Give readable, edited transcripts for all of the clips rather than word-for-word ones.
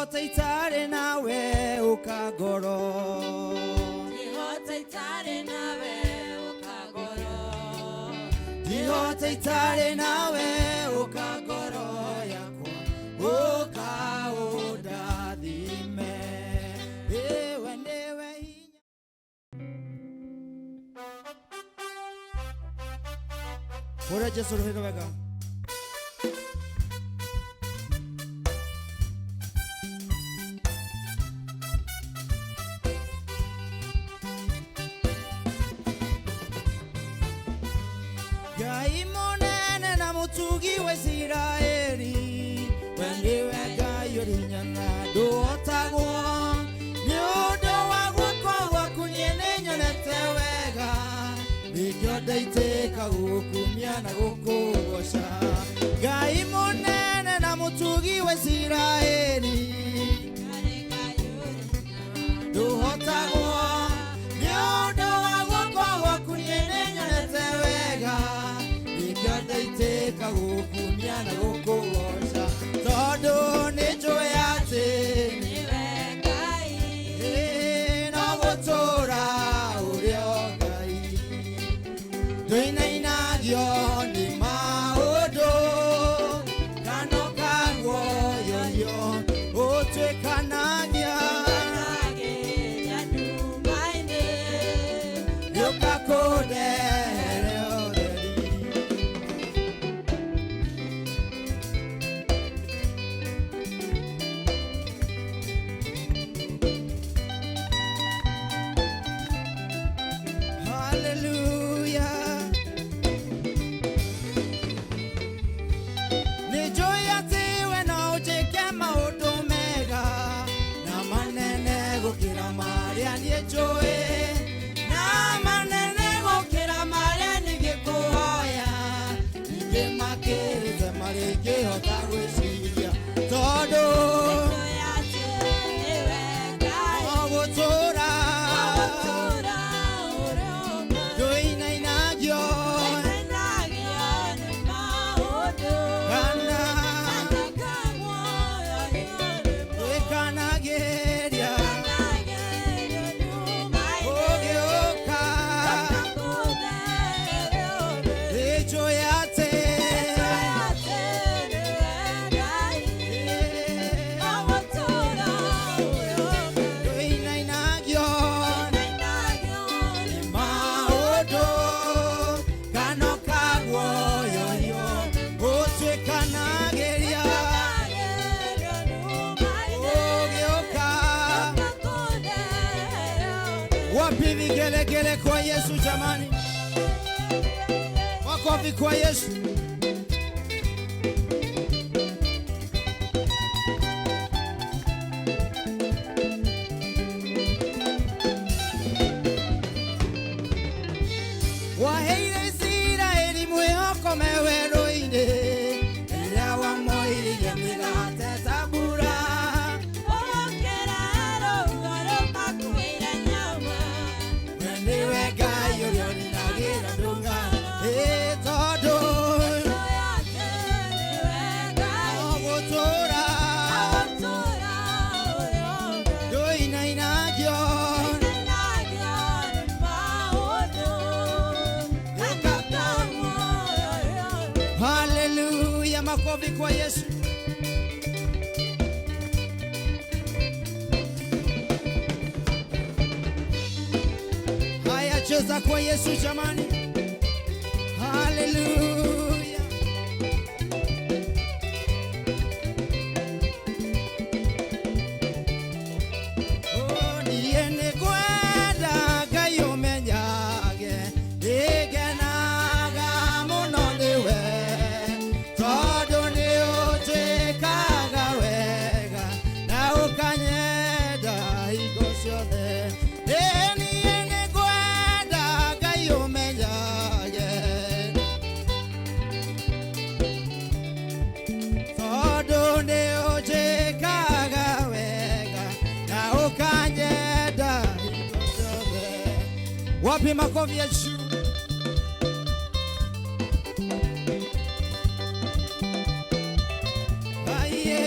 Ndihota itarĩ nawe ũka ngoro. Ndihota itarĩ nawe ũka ngoro. Ndihota itarĩ nawe ũka ngoro yakwa, ũka ũndathime. Ĩwe nĩwe hinya. Hũra Jesũ rũhĩ wega. Ngai mũnene na mũtugi wa Isiraeli, we nĩwe Ngai ũrĩ hinya na ndũhotagwo. Nĩ ũndũ wa guoko gwaku niĩ nĩnyonete wega, nĩkĩo ndaitĩka gũgũkumia na gũkũgoca. Ngai mũnene na mũtugi wa Isiraeli, ndũhotagwo. Nĩ ũndũ wa guoko gwaku niĩ nĩnyonete wega, nĩkĩo ndaitĩka gũgũkumia na gũkũgoca, tondũ nĩnjũĩ atĩ Nĩwe Ngai. ĩĩ, no gũtũũra ũrĩ o Ngai. Ndũinainagio nĩ maũndũ kana ũkaguoyohio, ũtuĩkanagia Ũkagĩria nduma-inĩ. gĩũka kũndehere ũtheri. Hallelujah. Nĩnjũĩ atĩ we no ũnjĩke maũndũ mega na manene gũkĩra marĩa niĩ njũĩ, na manene gũkĩra marĩa ningĩkũhoya, ningĩ makĩrĩte marĩa ingĩhota gwĩciria, tondũ Nĩnjũĩ atĩ nĩwe Ngai. no gũtũũra Gũtũũra ũrĩ o Ngai. ndũinainagio Ndũinainagio nĩ maũndũ. kana Kana ũkaguoyohio rĩmwe. twĩkanagĩria Ũkagĩria nduma-inĩ. ũgĩũka. Ũkakũndehere ũtheri. Nĩnjũĩ atĩ Nĩnjũĩ atĩ nĩwe Ngai. No gũtũũra ũrĩ o Ngai. Ndũinainagio Ndũinainagio nĩ maũndũ kana ũkaguoyohio, ũtuĩkanagĩria ũgĩũka. Wapi vigelegele kwa Yesu jamani? Makofi kwa Yesu. Waheire Isiraeli mwĩhoko me werũ-inĩ, rĩrĩa wamoiririe mĩgate ta mbura. We nĩwe Ngai ũrĩa ũninagĩra ndũngano, ĩ tondũ no gũtũũra ndũinainagio. Haleluya, makofi kwa Yesu. Haya, cheza kwa Yesu jamani. Haleluya. Oh, niĩ nĩngwenda Ngai ũmenyage nĩngenaga mũno nĩwe, tondũ nĩũnjĩkaga wega na ũkanyenda hingo ciothe. Ĩ, niĩ nĩngwenda Ngai ũmenyage tondũ nĩũnjĩkaga wega na ũkanyenda hingo ciothe. Wapi makofi ya juu? Aye.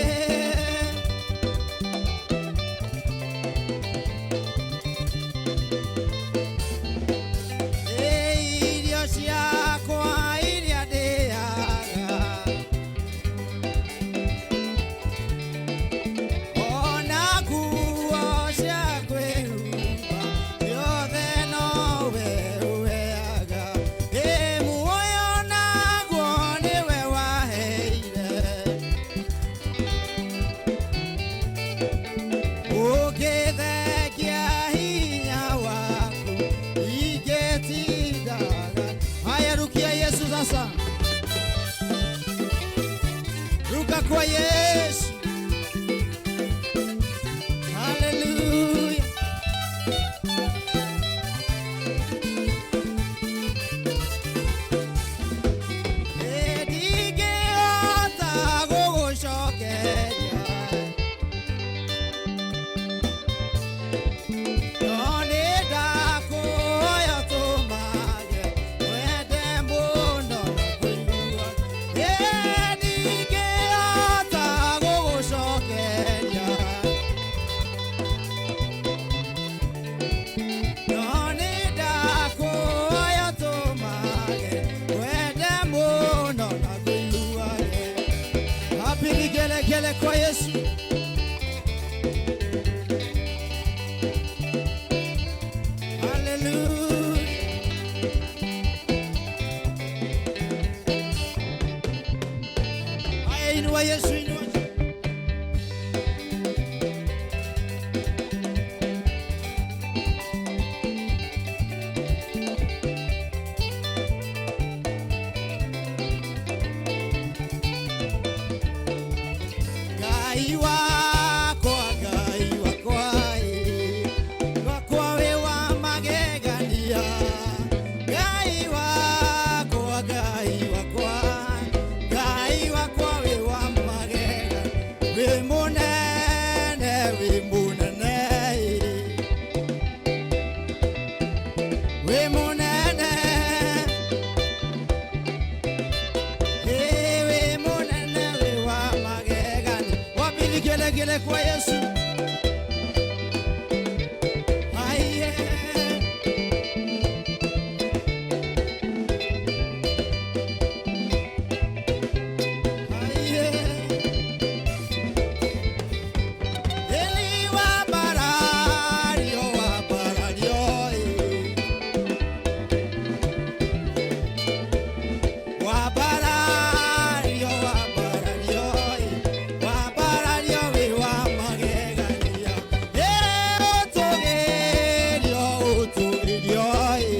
sasa. Ruka kwa Yesu. Haleluya. Ndingĩhota gũgũcokeria. No nĩndakũhoya ũtũmage wende mũno na kũigua. Ndingĩhota gũgũcokeria. No nĩndakũhoya ũtũmage wende mũno na kũiguage. Wapi vigelegele kwa Yesu? Hallelujah. Haya, inua Yesu, inua. Ngai wakwa, Ngai wakwa, ĩ, wakwa wĩ wa magegania. Ngai wakwa, Ngai wakwa, Ngai wakwa wĩ wa magegania. Wĩ mũnene, wĩ mũnene, ĩ. Wĩ mũnene. Ewe munene we wa magegani. Wapi vigelegele kwa Yesu? Aiye. Aiye. Eli wa barario, wa barario, eh. Wabarario, wabarario, wabarario, we wa magegania. Eh, ũtũgĩrio, ũtũgĩrio, eh.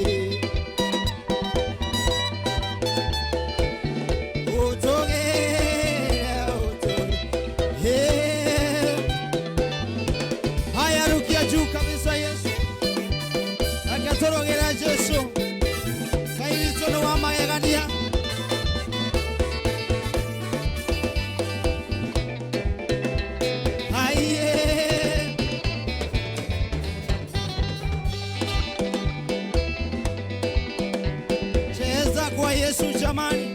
Ũtũgĩrio, ũtũgĩrio, eh. Haya, rukia juu kabisa Yesu. Akatorogera Yesu. Ngai witũ nĩ wa magegania. Aiye. Cheza kwa Yesu jamani.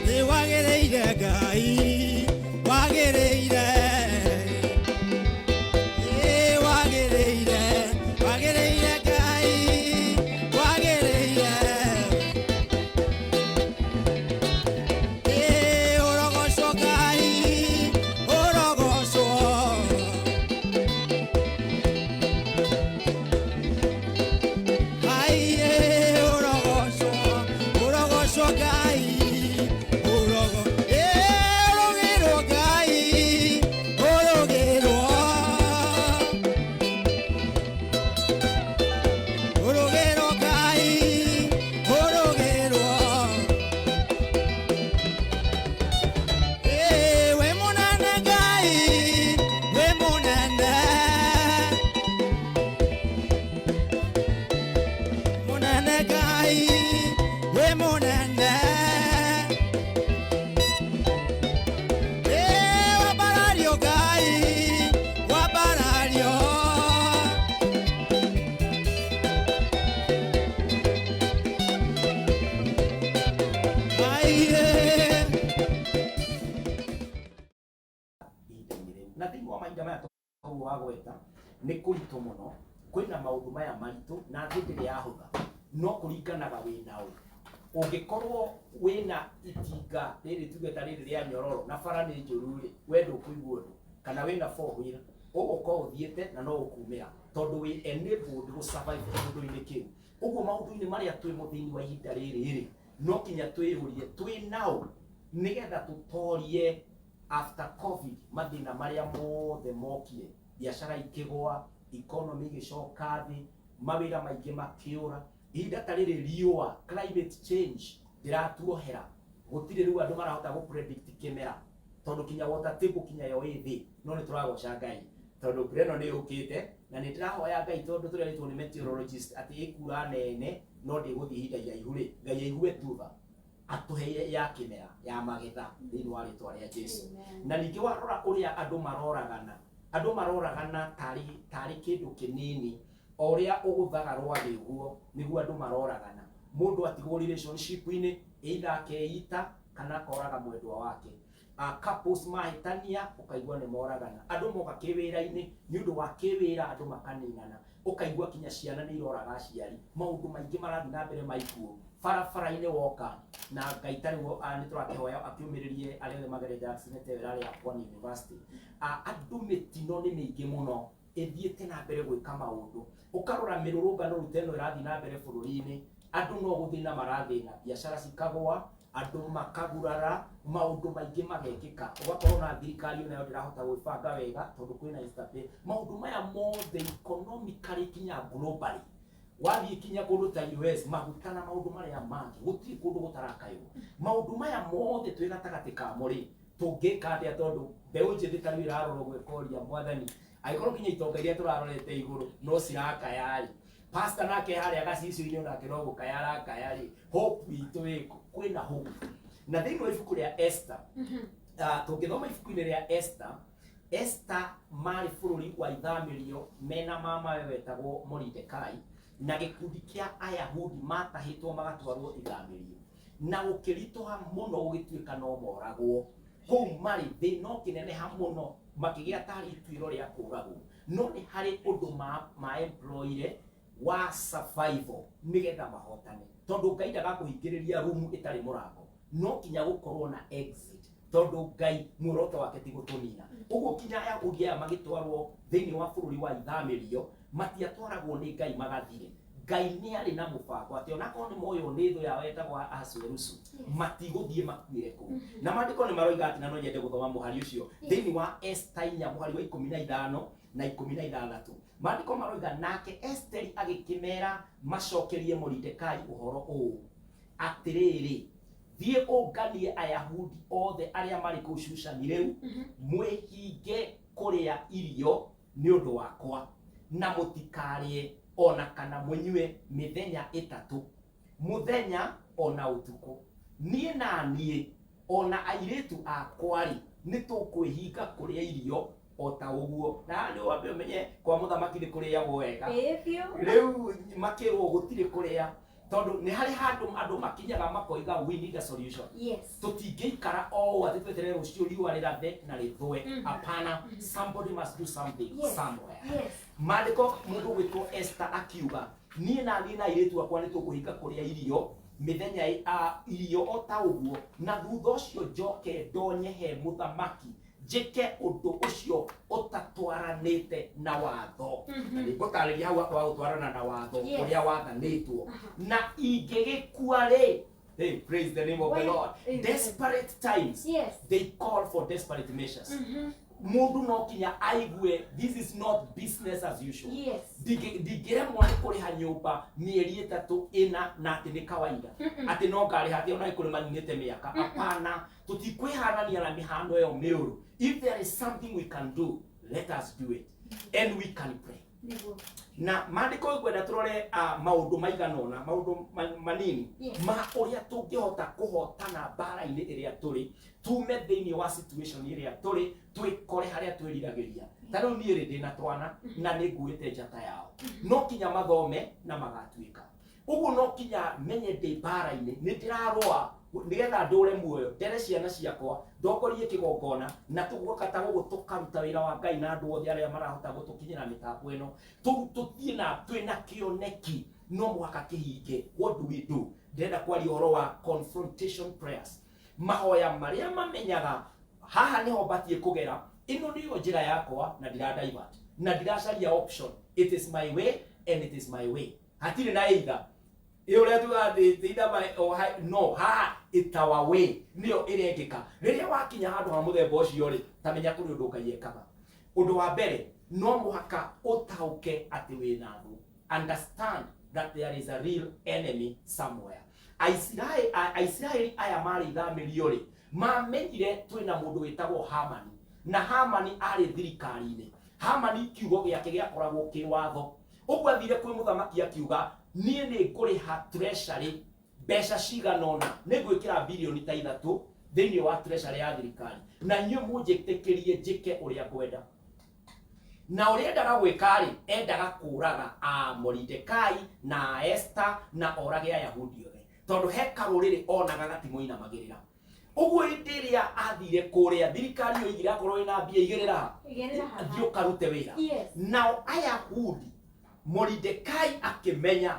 Nĩ wagĩrĩire Ngai, wagĩrĩire. Ĩ wagĩrĩire, wagĩrĩire Ngai, wagĩrĩire. Ĩ ũrogocwo Ngai, ũrogocwo. Aiye, ũrogocwo, ũrogocwo Ngai, ũrogo- Ĩ, ũrogĩrwo Ngai, ũrogĩrwo. Ũrogĩrwo Ngai, ũrogĩrwo. Ĩ, wĩ mũnene Ngai, wĩ mũnene. Munene Ngai, wĩ mũnene. Ĩ, wambarario Ngai, wambarario. Aiye. Ihinda-inĩ rĩu na thĩinĩ wa mahinda maya toguo wagweta nĩ kũritũ mũno, kwĩna maũndũ maya maritũ na thĩ ndĩrĩ yahũtha, no kũringanaga wĩna ũ. Ũngĩkorwo wĩna itinga rĩrĩ tuge ta rĩrĩ rĩa nyororo na bara nĩ njũru rĩ, we ndũkũigua ũndũ, kana wĩna four wheel ũgũkorwo ũthiĩte na no ũkumĩra tondũ wĩ enabled gũ survive kĩũndũ-inĩ kĩu. Ũguo maũndũ-inĩ marĩa twĩmo thĩinĩ wa ihinda rĩrĩ rĩ, no kinya twĩyũrie twĩ nao nĩgetha tũtorie After COVID, mathĩna marĩa mothe mokire, biacara ikĩgũa, economy ĩgĩcoka thĩ, mawĩra maingĩ makĩũra. Ihinda ta rĩrĩ riũa, climate change ndĩratuohera, gũtirĩ rĩu andũ marahota gũ predict kĩmera, tondũ kinya water table kinya yo ĩ thĩ. No nĩ tũragoca Ngai tondũ mbura ĩno nĩ yũkĩte, na nĩ ndĩrahoya Ngai tondũ tũrerĩtwo nĩ meteorologist atĩ ĩkura nene no ndĩgũthiĩ ihinda iraihu rĩ, Ngai aigue thutha atũhe ya kĩmera ya magetha thĩinĩ wa rĩtwa rĩa Jesu. Na ningĩ warora ũrĩa andũ maroragana, andũ maroragana tarĩ kĩndũ kĩnini, o ũrĩa ũgũthaga rwagĩ ũguo nĩguo andũ maroragana. Mũndũ atigwo relationship-inĩ, either akeita kana akoraga mwendwa wake. Couples mahĩtania ũkaigua nĩ moragana. Andũ moka kĩwĩra-inĩ nĩ ũndũ wa kĩwĩra andũ makaninana, ũkaigua kinya ciana nĩ iroraga aciari. Maũndũ maingĩ marathiĩ na mbere ma ikuũ barabara-inĩ woka, na Ngai ta rĩu nĩ tũrakĩhoya akĩũmĩrĩrie arĩa othe magerete accident ĩyo ĩrarĩ ya Pwani University. Andũ mĩtino nĩ mĩingĩ mũno ĩthiĩte na mbere gwĩka maũndũ, ũkarora mĩrũrũngano rĩu ta ĩno ĩrathiĩ na mbere bũrũri-inĩ, andũ no gũthĩna marathĩna, biacara cikagũa, andũ makagurara, maũndũ maingĩ magekĩka, ũgakorwo na thirikari onayo ndĩrahota gwĩbanga wega tondũ kwĩna instability. Maũndũ maya mothe economically kinya globally, wathiĩ kinya kũndũ ta US, maguta na maũndũ marĩa mangĩ, gũtirĩ kũndũ gũtarakaywo. Maũndũ maya mothe twĩ gatagatĩ kamo rĩ, tũngĩka atĩa? Tondũ mbeũ njĩthĩ ta rĩu ĩrarora ũguo ĩkoria Mwathani, angĩkorwo kinya itonga iria tũrarorete igũrũ no cirakaya rĩ, pastor nake harĩa gacicio-inĩ onake no gũkaya arakaya rĩ, hope itũ ĩkũ? Kwĩna hope. Na thĩinĩ wa ibuku rĩa Esther, tũngĩthoma ibuku-inĩ rĩa Esther, Esther marĩ bũrũri wa ithamĩrio mena mamawe wetagwo Moridekai na gĩkundi kĩa Ayahudi matahĩtwo magatwarwo ithamĩrio, na gũkĩritũha mũno gũgĩtuĩka no moragwo kũu marĩ. Thĩna ũkĩneneha mũno, makĩgĩa tarĩ ituĩro rĩa kũragwo, no nĩ harĩ ũndũ ma employire wa survival nĩgetha mahotane, tondũ Ngai ndagakũhingĩrĩria rumu ĩtarĩ mũrango, no kinya gũkorwo na exit, tondũ Ngai muoroto wake ti gũtũnina. Ũguo kinya Ayahudi aya magĩtwarwo thĩinĩ wa bũrũri wa ithamĩrio, matiatwaragwo nĩ Ngai magathire. Ngai nĩ arĩ na mũbango atĩ onakorwo nĩ moywo nĩ thũ yao etagwo Ahasuerusu, matigũthiĩ makuĩre kũu. Na maandĩko nĩ maroiga atĩ, na no nyende gũthoma mũhari ũcio thĩinĩ wa Esta 4 mũhari wa 15 na 16. Maandĩko maroiga, nake Esteri agĩkĩmera macokerie Moridekai ũhoro ũũ, atĩrĩrĩ, thiĩ ũnganie Ayahudi othe arĩa marĩ kũu Shushani rĩu, mwĩhinge kũrĩa irio nĩ ũndũ wakwa, na mũtikarĩe ona kana mũnyue mĩthenya 3, mũthenya ona ũtukũ. Niĩ na niĩ ona airĩtu akwa rĩ, nĩ tũkwĩhinga kũrĩa irio o ta ũguo. Na nĩ wambe ũmenye kwa mũthamaki nĩ kũrĩagwo wega. Ĩĩ biũ. Rĩu makĩrwo gũtirĩ kũrĩa, tondũ nĩ harĩ handũ andũ makinyaga makoiga we need a solution. Tũtingĩikara o ũũ atĩ tweterere rũciũ riũa rĩrathe na rĩthũe. Hapana, somebody must do something somewhere. Maandĩko mũndũ ũgwĩtwo Esther akiuga, niĩ na niĩ na airĩtu akwa nĩ tũkũhinga kũrĩa irio mĩthenya irio o ta ũguo, na thutha ũcio njoke ndonye he mũthamaki njĩke ũndũ ũcio ũtatwaranĩte na watho. Na nĩngũtarĩria hau wa gũtwarana na watho ũrĩa wathanĩtwo, na ingĩgĩkua rĩ. Hey, praise the name of the Lord. Desperate times, they call for desperate measures. Mũndũ no kinya aigue this is not business as usual. Ndingĩremwo nĩ kũrĩha nyũmba mĩeri 3 4 na atĩ nĩ kawaida, atĩ no ngarĩha atĩ ona kũrĩ maninĩte mĩaka. Hapana, tũtikwĩhanania na mĩhano ĩyo mĩũru. If there is something we can do, let us do it, and we can pray. Na maandĩko ngwenda tũrore maũndũ maigana ũna, maũndũ manini ma ũrĩa tũngĩhota kũhotana mbara-inĩ ĩrĩa tũrĩ, tume thĩinĩ wa situation ĩrĩa tũrĩ, twĩkore harĩa twĩriragĩria. Ta rĩu niĩ rĩ, ndĩna twana na nĩ nguĩte njata yao, no kinya mathome na magatuĩka ũguo, no kinya menye ndĩ mbara-inĩ, nĩ ndĩrarũa nĩgetha ndũre muoyo, ndere ciana ciakwa, ndongorie kĩgongona, na tũguoka ta gũgũ tũkaruta wĩra wa Ngai na andũ othe arĩa marahota gũtũkinyĩra mĩtambo ĩno, tũthiĩ na twĩna kĩoneki no mũhaka kĩhinge. What do we do? Ndĩrenda kwaria ũhoro wa confrontation prayers, mahoya marĩa mamenyaga haha nĩho batiĩ kũgera, ĩno nĩyo njĩra yakwa na ndira divert na ndiracaria option. It is my way and it is my way, hatirĩ na either. Ĩ ũrĩa tugaga thĩ no haha itawa way nĩyo ĩrekĩka. Rĩrĩa wakinya handũ ha mũthemba ũcio rĩ, ta menya kũrĩ ũndũ Ngai ekaga. Ũndũ wa mbere, no mũhaka ũtaũke atĩ wĩna thũ. Understand that there is a real enemy somewhere. Aisiraeli aya marĩ ithamĩrio rĩ, mamenyire twĩna mũndũ wĩtagwo Hamani, na Hamani arĩ thirikari-inĩ. Hamani kiugo gĩake gĩakoragwo kĩ watho. Ũguo athire kwĩ mũthamaki akiuga, niĩ nĩ ngũrĩha treasury mbeca cigana ũna, nĩ ngwĩkĩra birioni ta 3 thĩinĩ wa treasury ya thirikari, na inyuĩ mũnjĩtĩkĩrie njĩke ũrĩa ngwenda. Na ũrĩa endaga gwĩka rĩ, endaga kũraga a Moridekai na Esther na orage Ayahudi othe, tondũ he karũrĩrĩ onaga gatimũinamagĩrĩra. Ũguo hĩndĩ ĩrĩa athire kũrĩa thirikari yoigire akorwo wĩna mbia igĩrĩra thiĩ ũkarute wĩra. Nao Ayahudi, Moridekai akĩmenya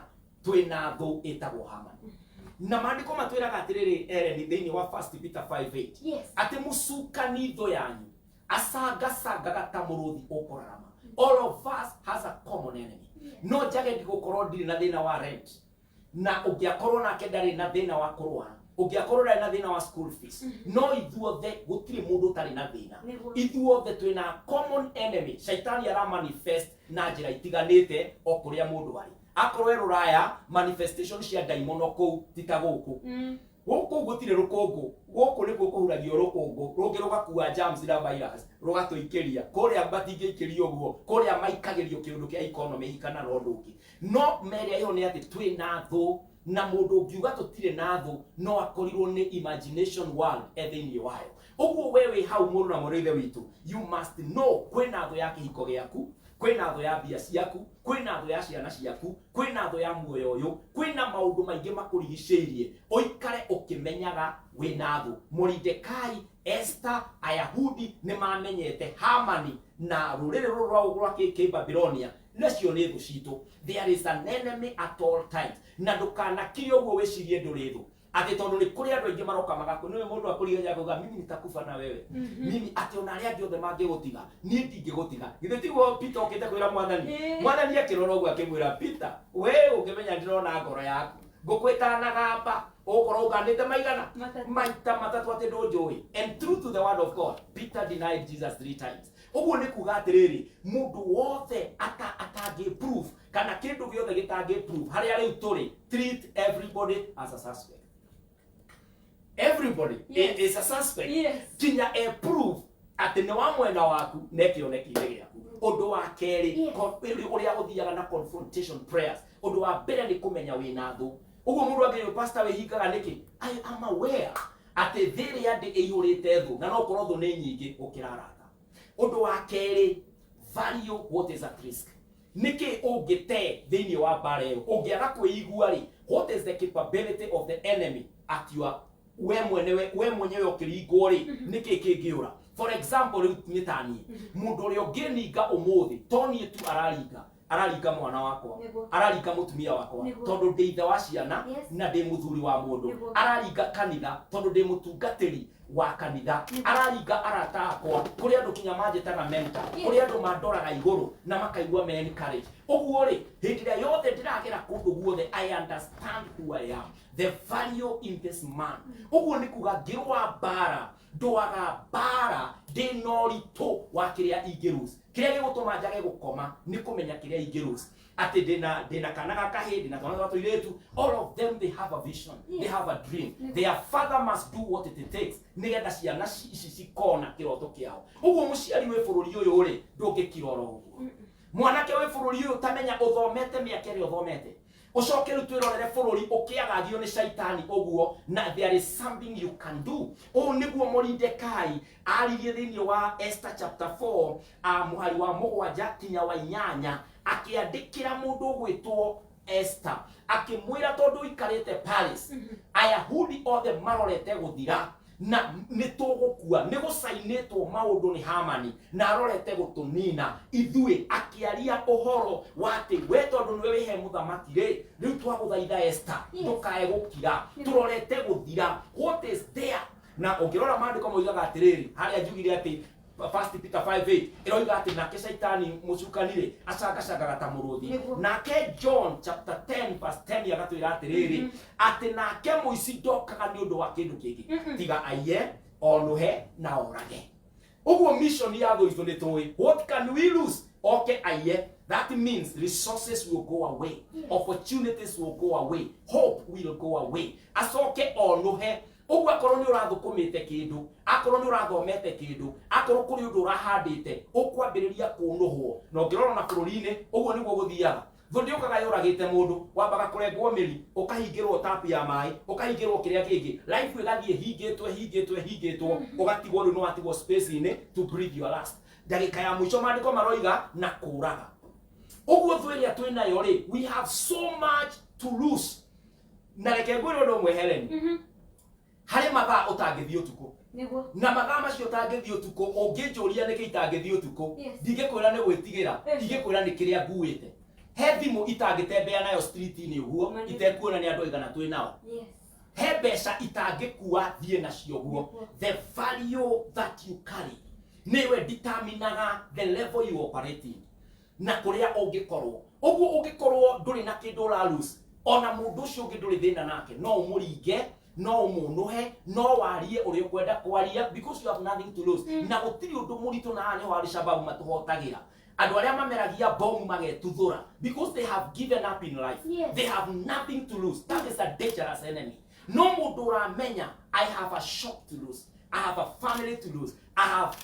twĩna thũ ĩtagwo Hamani. Na maandĩko matwĩraga atĩrĩrĩ, Ellen, thĩinĩ wa 1 Peter 5:8, atĩ mũcukani thũ yanyu acangacangaga ta mũrũthi ũkũrarama. All of us has a common enemy. No njage ndigũkorwo ndirĩ na thĩna wa rent, na ũngĩakorwo nake ndarĩ na thĩna wa kũrwara, ũngĩakorwo ndarĩ na thĩna wa school fees, no ithuothe gũtirĩ mũndũ ũtarĩ na thĩna. Ithuothe twĩna common enemy. Shaitani ara manifest na njĩra itiganĩte o kũrĩa mũndũ arĩ. Akorwo e rũraya, manifestation cia ndaimono kũu ti ta gũkũ. Gũkũ gũtirĩ rũkũngũ, gũkũ nĩkuo kũhuragio rũkũngũ, rũngĩ rũgakua germs na virus rũgatũikĩria. Kũrĩa matingĩikĩrio ũguo, kũrĩa maikagĩrio kĩũndũ kĩa economy kana na ũndũ ũngĩ. No merĩa ĩyo nĩ atĩ twĩna thũ, na mũndũ ũngiuga tũtirĩ na thũ no akorirwo nĩ imagination world e thĩinĩ wayo. Ũguo we wĩ hau mũrũ na mwarĩ wa ithe witũ, you must know kwĩna thũ ya kĩhiko gĩaku, kwĩna thũ ya mbia ciaku, kwĩna thũ ya ciana ciaku, kwĩna thũ ya muoyo ũyũ, kwĩna maũndũ maingĩ makũrigicĩirie. Ũikare ũkĩmenyaga wĩna thũ. Moridekai, Esther, Ayahudi nĩ mamenyete Hamani na rũrĩrĩ rũrũ rwa Kĩbabilonia nacio nĩ thũ citũ. There is an enemy at all times. Na ndũkanakire ũguo wĩcirie ndũrĩ thũ, atĩ tondũ nĩ kũrĩ andũ aingĩ maroka magakũ nĩwe mũndũ akũrigagia akauga mimi nitakufa na wewe, mimi atĩ ona arĩa angĩ othe mangĩgũtiga niĩ ndingĩgũtiga. Githĩ tiguo Peter okĩte kwĩra mwathani? Mwathani akĩrora ũguo akĩmwĩra, Peter, we ũngĩmenya ndĩrona ngoro yaku, ngũkwĩtanagamba ũgũkorwo ũkanĩte maigana maita matatũ atĩ ndũnjũĩ. And true to the word of God, Peter denied Jesus 3 times. Ũguo nĩ kuga atĩrĩrĩ, mũndũ wothe atangĩ proof kana kĩndũ gĩothe gĩtangĩ proof harĩa rĩu tũrĩ, treat everybody as a suspect. Everybody is a suspect. Kinya e proof atĩ nĩ wa mwena waku na kĩoneki-inĩ gĩaku. Ũndũ wa kerĩ, ũrĩa ũthiaga na confrontation prayers. Ũndũ wa mbere nĩ kũmenya wĩna thũ. Ũguo mũndũ angĩrwo pastor wĩhingaga nĩkĩ? I am aware atĩ thĩ ĩrĩa ndĩ ĩihũrĩte thũ, na no ũkorwo thũ nĩ nyingĩ gũkĩra arata. Ũndũ wa kerĩ, value what is at risk. Nĩkĩ ũngĩte thĩinĩ wa mbara ĩyo? Ũngĩaga kwĩigua rĩ, what is the capability of the enemy at your we mwenewe, we mwenyewe ũkĩringwo rĩ, nĩkĩ kĩngĩũra? For example, rĩu nĩ ta niĩ, mũndũ ũrĩa ũngĩninga ũmũthĩ to niĩ tu araringa, araringa mwana wakwa, araringa mũtumia wakwa, tondũ ndĩ ithe wa ciana na ndĩ mũthuri wa mũndũ, araringa kanitha tondũ ndĩ mũtungatĩri wa kanitha, araringa arata akwa, kũrĩ andũ kinya manjĩtaga mentor, kũrĩ andũ mandoraga igũrũ na makaigua me encourage. Ũguo rĩ, hĩndĩ ĩrĩa yothe ndĩragera kũndũ guothe, I understand who I am, the value in this man. Ũguo nĩ kuga ngĩrũa mbara, ndũaga mbara ndĩ na ũritũ wa kĩrĩa ingĩlose. Kĩrĩa gĩgũtũma njage gũkoma nĩ kũmenya kĩrĩa ingĩlose. Atĩ ndĩna kana ga kahĩĩ, ndĩna twana twa tũirĩtu, all of them they have a vision, they have a dream. Their father must do what it takes nĩgetha ciana ici cikona kĩroto kĩao. Ũguo mũciari wĩ bũrũri ũyũ rĩ, ndũngĩkira oro ũguo. Mwanake wĩ bũrũri ũyũ tamenya ũthomete mĩaka ĩrĩa ũthomete, ũcoke rĩu twĩrorere bũrũri ũkĩagagio nĩ shaitani ũguo, na there is something you can do. Ũũ nĩguo Moridekai aririe thĩinĩ wa Esther chapter 4 mũhari wa 7 kinya wa 8, akĩandĩkĩra mũndũ ũgwĩtwo Esther akĩmwĩra tondũ ũikarĩte Paris, Ayahudi othe marorete gũthira na nĩ tũgũkua, nĩ gũcainĩtwo maũndũ nĩ Hamani na arorete gũtũnina ithuĩ. Akĩaria ũhoro wa atĩ we tondũ nĩwe wĩhe mũthamaki rĩ, rĩu twagũthaitha Esther, ndũkae gũkira, tũrorete gũthira, what is there? Na ũngĩrora maandĩko moigaga atĩrĩrĩ, harĩa njugire atĩ First Peter 5:8 ĩroiga atĩ nake caitani mũcukani rĩ acangacangaga ta mũrũthi. Nĩguo. Nake John chapter 10 verse 10 agatwĩra atĩrĩrĩ atĩ nake mũici ndokaga nĩ ũndũ wa kĩndũ kĩngĩ tiga aiye, onũhe na orage. Ũguo mission ya thũ itũ nĩ tũĩ what can we lose? Oke aiye. That means resources will go away, opportunities will go away, hope will go away. Acoke onũhe. Ũguo akorwo nĩ ũrathũkũmĩte kĩndũ, akorwo nĩ ũrathomete kĩndũ, akorwo kũrĩ ũndũ ũrahandĩte, ũkwambĩrĩria kũnũhwo. Na ũngĩrora na bũrũri-inĩ ũguo nĩguo gũthiaga. Thũ ndĩũkaga yũragĩte mũndũ, wambaga kũrengwo mĩri, ũkahingĩrwo tapu ya maĩ, ũkahingĩrwo kĩrĩa kĩngĩ, life ĩgathiĩ hingĩtwo hingĩtwo hingĩtwo, ũgatigwo rĩu nĩ watigwo space-inĩ to breathe your last. Ndagĩka ya mũico maandĩko maroiga na kũraga. Ũguo thũ ĩrĩa twĩ nayo rĩ, we have so much to lose. Na reke ngwĩre ũndũ ũmwe Helen, harĩ mathaa ũtangĩthiĩ ũtukũ, Nĩguo. na mathaa macio ũtangĩthiĩ ũtukũ, ũngĩnjũria nĩkĩ itangĩthiĩ ũtukũ, Yes. ndingĩkwĩra nĩ gwĩtigĩra, Yes. ingĩkwĩra nĩ kĩrĩa nguĩte. He thimũ itangĩtembea nayo street-inĩ ũguo Ma nĩ- itekuona nĩ andũ aigana twĩ nao. Yes. He mbeca itangĩkua thiĩ nacio guo. Nĩguo. The value that you carry nĩwe determinaga the level you operate in na kũrĩa ũngĩkorwo. Ũguo ũngĩkorwo ndũrĩ na kĩndũ ũra lose, ona mũndũ ũcio ũngĩ ndũrĩ thĩna nake, no ũmũringe, no ũmũnũhe, no warie ũrĩa ũkwenda kwaria because you have nothing to lose. Na gũtirĩ ũndũ mũritũ, na haha nĩho Al-Shabaab matũhotagĩra. Andũ arĩa mameragia bomu magetuthũra because they have given up in life. Yes. They have nothing to lose. That is a dangerous enemy. No mũndũ ũramenya I have a shop to lose, I have a family to lose, I have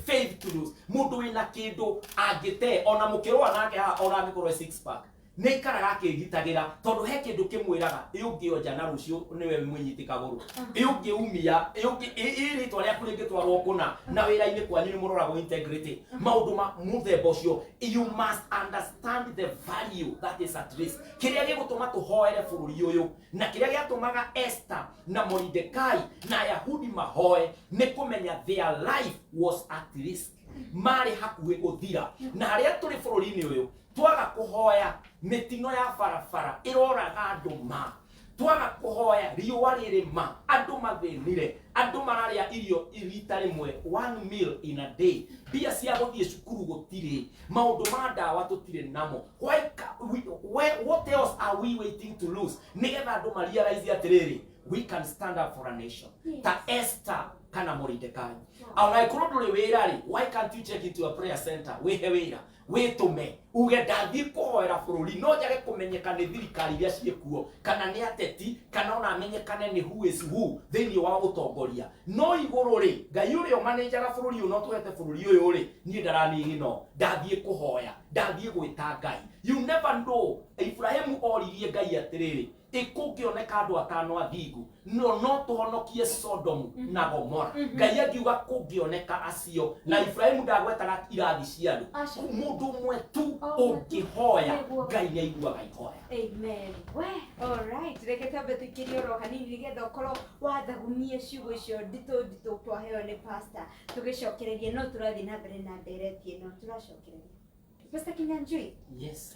faith to lose. Mũndũ wĩna kĩndũ angĩte, ona mũkĩrũa nake haha, ona angĩkorwo e six pack, nĩ aikaraga akĩgitagĩra tondũ he kĩndũ kĩmwĩraga ĩ ũngĩonja na rũciũ nĩwe mwĩnyiti kagũrũ, ĩ ũngĩumia, ĩ ũngĩ- ĩ rĩtwa rĩaku rĩngĩtwarwo kũna na wĩra-inĩ kwanyu nĩ mũroragwo integrity. Maũndũ ma mũthemba ũcio, you must understand the value that is at risk. Kĩrĩa gĩgũtũma tũhoere bũrũri ũyũ na kĩrĩa gĩatũmaga Esther na Mordecai na Ayahudi mahoe nĩ kũmenya their life was at risk, marĩ hakuhĩ gũthira. Na harĩa tũrĩ bũrũri-inĩ ũyũ, twaga kũhoya, mĩtino ya barabara ĩroraga andũ ma. Twaga kũhoya, riũa rĩrĩ ma, andũ mathĩnire, andũ mararĩa irio rita rĩmwe, one meal in a day. Mbia cia gũthiĩ cukuru gũtirĩ, maũndũ ma ndawa tũtirĩ namo. What else are we waiting to lose nĩgetha andũ marealize atĩrĩrĩ, we can stand up for a nation? Yes. Ta Esther kana Mordecai. Ona ĩkorwo ndũrĩ wĩra rĩ, why can't you check into a prayer center, wĩhe wĩra, wĩtũme uge ndathiĩ kũhoera bũrũri, no njage kũmenyeka nĩ thirikari iria ciĩkuo kana nĩ ateti kana ona amenyekane nĩ who is who thĩinĩ wa ũtongoria, no igũrũ rĩ, Ngai ũrĩa ũmanĩnjaga bũrũri ũyũ no tũhete bũrũri ũyũ rĩ, niĩ ndaranigino, ndathiĩ kũhoya, ndathiĩ gwĩta Ngai. You never know. Ibrahimu oririe Ngai atĩrĩrĩ, ĩkũngĩoneka andũ atano athingu, no tũhonokie Sodomu na Gomora? Ngai akiuga kũngĩoneka acio. Na Ibrahimu ndagwetaga irathi cia andũ, Aca. mũndũ ũmwe tu O ũmwe tu. ũngĩhoya, Nĩguo. Ngai nĩ aiguaga ihoya. Amen. We, all right. Reke twambe tũikĩrie oro hanini nĩgetha ũkorwo wathagunia ciugo icio nditũ nditũ twaheo nĩ pastor. Tũgĩcokereria no tũrathiĩ na mbere na ndereti ĩno tũracokereria. Pastor Kinyanjui, Yes.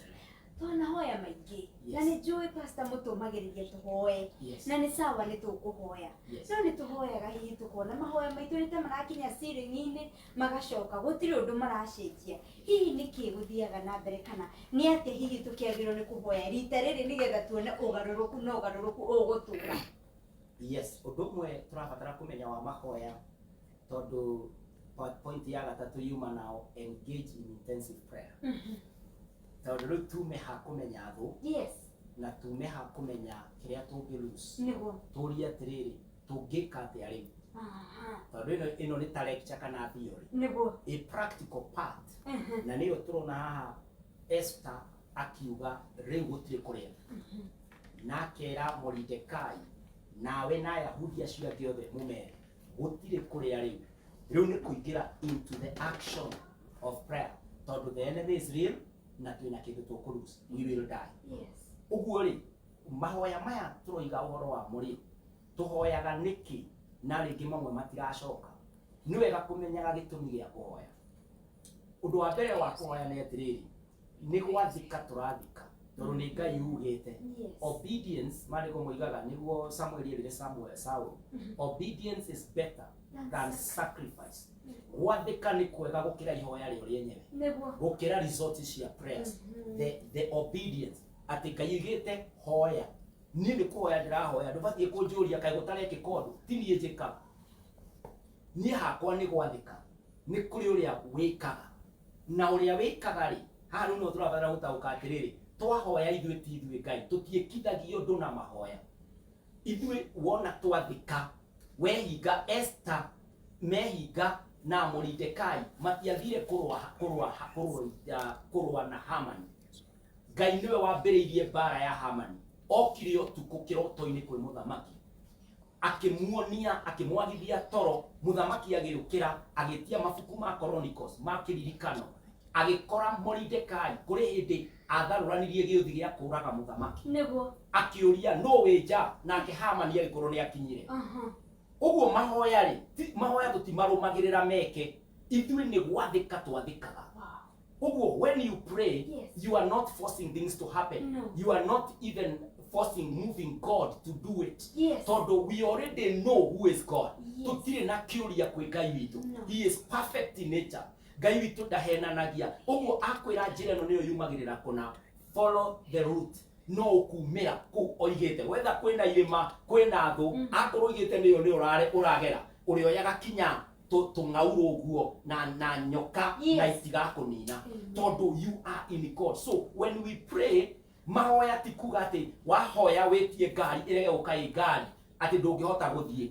twanahoya maingĩ na Yes. nĩ njũĩ pastor mũtũmagĩrĩria tũhoe, Yes. na nĩ sawa nĩ tũkũhoya, Yes. no nĩ tũhoyaga hihi tũkona mahoya maitũ nĩ ta marakinya ceiling-inĩ magacoka gũtirĩ ũndũ maracenjia. Hihi nĩ kĩĩ gũthiaga na mbere kana nĩ atĩa hihi tũkĩagĩrĩirwo nĩ kũhoya rita rĩrĩ nĩgetha tuone ũgarũrũku na ũgarũrũku ũgũtũra? Yes, ũndũ ũmwe tũrabatara kũmenya wa mahoya, tondũ point ya gatatũ yuma nao engage in intensive prayer, tondũ rĩu tume ha kũmenya thũ Yes. na tume ha kũmenya kĩrĩa tũngĩ lose, Nĩguo. tũrie atĩrĩrĩ, tũngĩka atĩa rĩu? Aha. Tondũ ĩno nĩ ta lecture kana theory, Nĩguo. a practical part, na nĩyo tũrona haha Esther akiuga rĩu gũtirĩ kũrĩa, na akera Mordecai nawe na Ayahudi acio angĩ othe mũmere gũtirĩ kũrĩa rĩu. Rĩu nĩ kũingĩra into the action of prayer, tondũ the enemy is real na twĩna kĩndũ tũkũ lose, we will die. Yes. Ũguo rĩ, mahoya maya tũroiga ũhoro wamo rĩ, tũhoyaga nĩkĩ na rĩngĩ mamwe matiracoka? Nĩ wega kũmenyaga gĩtũmi gĩa kũhoya. Ũndũ wa mbere wa kũhoya nĩ atĩrĩrĩ, nĩ gwathika tũrathika. Tondũ nĩ Ngai ugĩte. Yes. Obedience, maandĩko moigaga nĩguo Samuel erire Samuel Saul, obedience is better than sacrifice. Gwathĩka nĩ kwega gũkĩra ihoya rĩo rĩenyewe, Nĩguo. gũkĩra results cia prayers. The obedience atĩ Ngai oigĩte hoya, niĩ nĩ kũhoya ndĩrahoya, ndũbatiĩ kũnjũria kaĩ gũtarekĩka ũndũ, ti niĩ njĩkaga, niĩ hakwa nĩ gwathĩka, nĩ kũrĩ ũrĩa wĩkaga na ũrĩa wĩkaga rĩ, haha rĩu no tũrabatara gũtaũka atĩrĩrĩ, twahoya ithuĩ ti ithuĩ Ngai, tũtiĩkithagia ũndũ na mahoya ithuĩ, wona twathĩka wehinga. Esther mehinga na Moridekai matiathire kũrũa kũrũa kũrũa kũrũa na Hamani. Ngai nĩwe wambĩrĩirie mbara ya Hamani, okire ũtukũ kĩroto-inĩ kwĩ mũthamaki, akĩmuonia, akĩmwagithia toro, mũthamaki agĩũkĩra, agĩtia mabuku ma Chronicles ma kĩririkano, agĩkora Moridekai kũrĩ hĩndĩ atharũranirie gĩũthi gĩa kũraga mũthamaki. Nĩguo. Akĩũria no wĩ nja, nake Hamani agĩkorwo nĩ akinyire. Ũguo mahoya rĩ, mahoya tũtimarũmagĩrĩra meke, ithuĩ nĩ gwathĩka twathĩkaga. Ũguo when you pray, you are not forcing things to happen. No. You are not even forcing, moving God to do it, tondũ we already know who is God. Tũtirĩ na kĩũria kwĩ Ngai witũ. No. He is perfect in nature. Ngai witũ ndahenanagia, ũguo akwĩra njĩra ĩno nĩyo yumagĩrĩra kũna, follow the route, no ũkumĩra kũu oigĩte, wetha kwĩna irĩma, kwĩna thũ, akorwo oigĩte nĩyo nĩyo ũragera, ũrĩoyaga kinya tũng'aurũ ũguo na nyoka na itigakũnina, tondũ you are in God. So when we pray, mahoya ti kuga atĩ wahoya wĩtie ngari ĩrege gũka ĩ ngari atĩ ndũngĩhota gũthiĩ.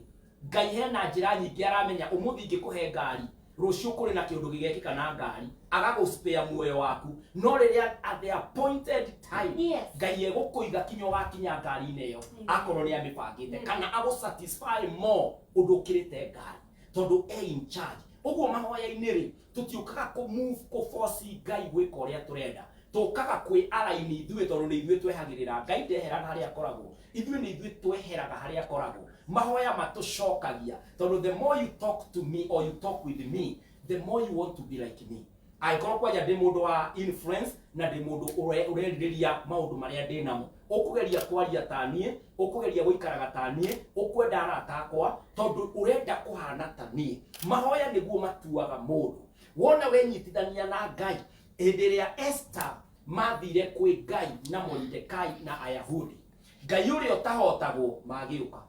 Ngai hena njĩra nyingĩ aramenya, ũmũthĩ ingĩkũhe ngari, rũciũ kũrĩ na kĩũndũ gĩgekĩka na ngari, agagũspare muoyo waku, no rĩrĩa at the appointed time, Ngai egũkũiga kinya ũgakinya ngari-inĩ ĩyo, akorwo nĩ amĩbangĩte, kana agũsatisfy more ũndũ ũkĩrĩte ngari, tondũ e in charge. Ũguo mahoya-inĩ rĩ, tũtiũkaga kũ move, kũ force Ngai gwĩka ũrĩa tũrenda, tũkaga kwĩ araini ithuĩ, tondũ nĩ ithuĩ twehagĩrĩra. Ngai ndeheraga harĩa akoragwo, ithuĩ nĩ ithuĩ tweheraga harĩa akoragwo. Mahoya matũcokagia, tondũ the more you talk to me or you talk with me, the more you want to be like me. Angĩkorwo kwanja ndĩ mũndũ wa influence na ndĩ mũndũ ũrerirĩria maũndũ marĩa ndĩ namo, ũkũgeria kwaria ta niĩ, ũkũgeria gũikaraga ta niĩ, ũkwenda arata akwa, tondũ ũrenda kũhana ta niĩ. Mahoya nĩguo matuaga mũndũ. Wona wenyitithania na Ngai, hĩndĩ ĩrĩa Esther mathire kwĩ Ngai na Moridekai na Ayahudi, Ngai ũrĩa ũtahotagwo magĩũka,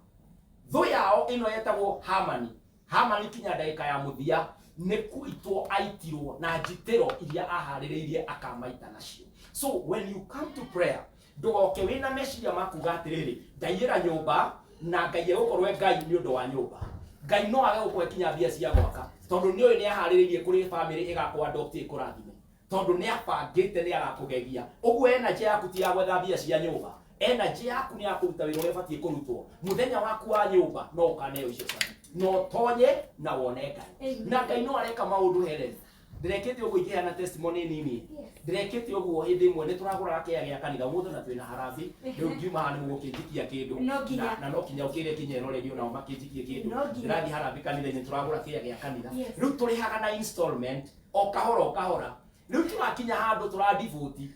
thũ yao ĩno yetagwo Hamani. Hamani kinya ndagĩka ya mũthia nĩ kũitwo aitirwo na njitĩro iria aharĩrĩirie akamaita nacio. So when you come to prayer, ndũgoke wĩna meciria ma kuga atĩrĩrĩ, ndaiyĩra nyũmba na Ngai egũkorwo e Ngai nĩ ũndũ wa nyũmba. Ngai no age gũkũhe kinya mbia cia gwaka, tondũ nĩ ũĩ nĩ aharĩrĩirie kũrĩ bamĩrĩ ĩgakũ adopt ĩkũrathime, tondũ nĩ abangĩte nĩ agakũgegia. Ũguo energy yaku ti ya gwetha mbia cia nyũmba, energy yaku nĩ ya kũruta wĩra ũrĩa ũbatiĩ kũrutwo. Mũthenya waku wa nyũmba no ũkaneo icio cabi, no ũtonye na wone Ngai. Amen. Na Ngai no areka maũndũ. Helen, ndĩrekĩte ũguo ingĩheana testimony nini. Ndĩrekĩte ũguo hĩndĩ ĩmwe nĩ tũragũraga kĩaya gĩa kanitha ũmũthĩ na twĩna harambĩ rĩu, ngiuma haha nĩ mũgũkĩnjikia kĩndũ. No nginya. Na no kinya ũkĩre kinya ĩrorerio nao makĩnjikie kĩndũ. No nginya. Ndĩrathiĩ harambĩ kanitha-inĩ, tũragũra kĩaya gĩa kanitha. Rĩu tũrĩhaga na installment, o kahora o kahora. Rĩu tũrakinya handũ tũradivoti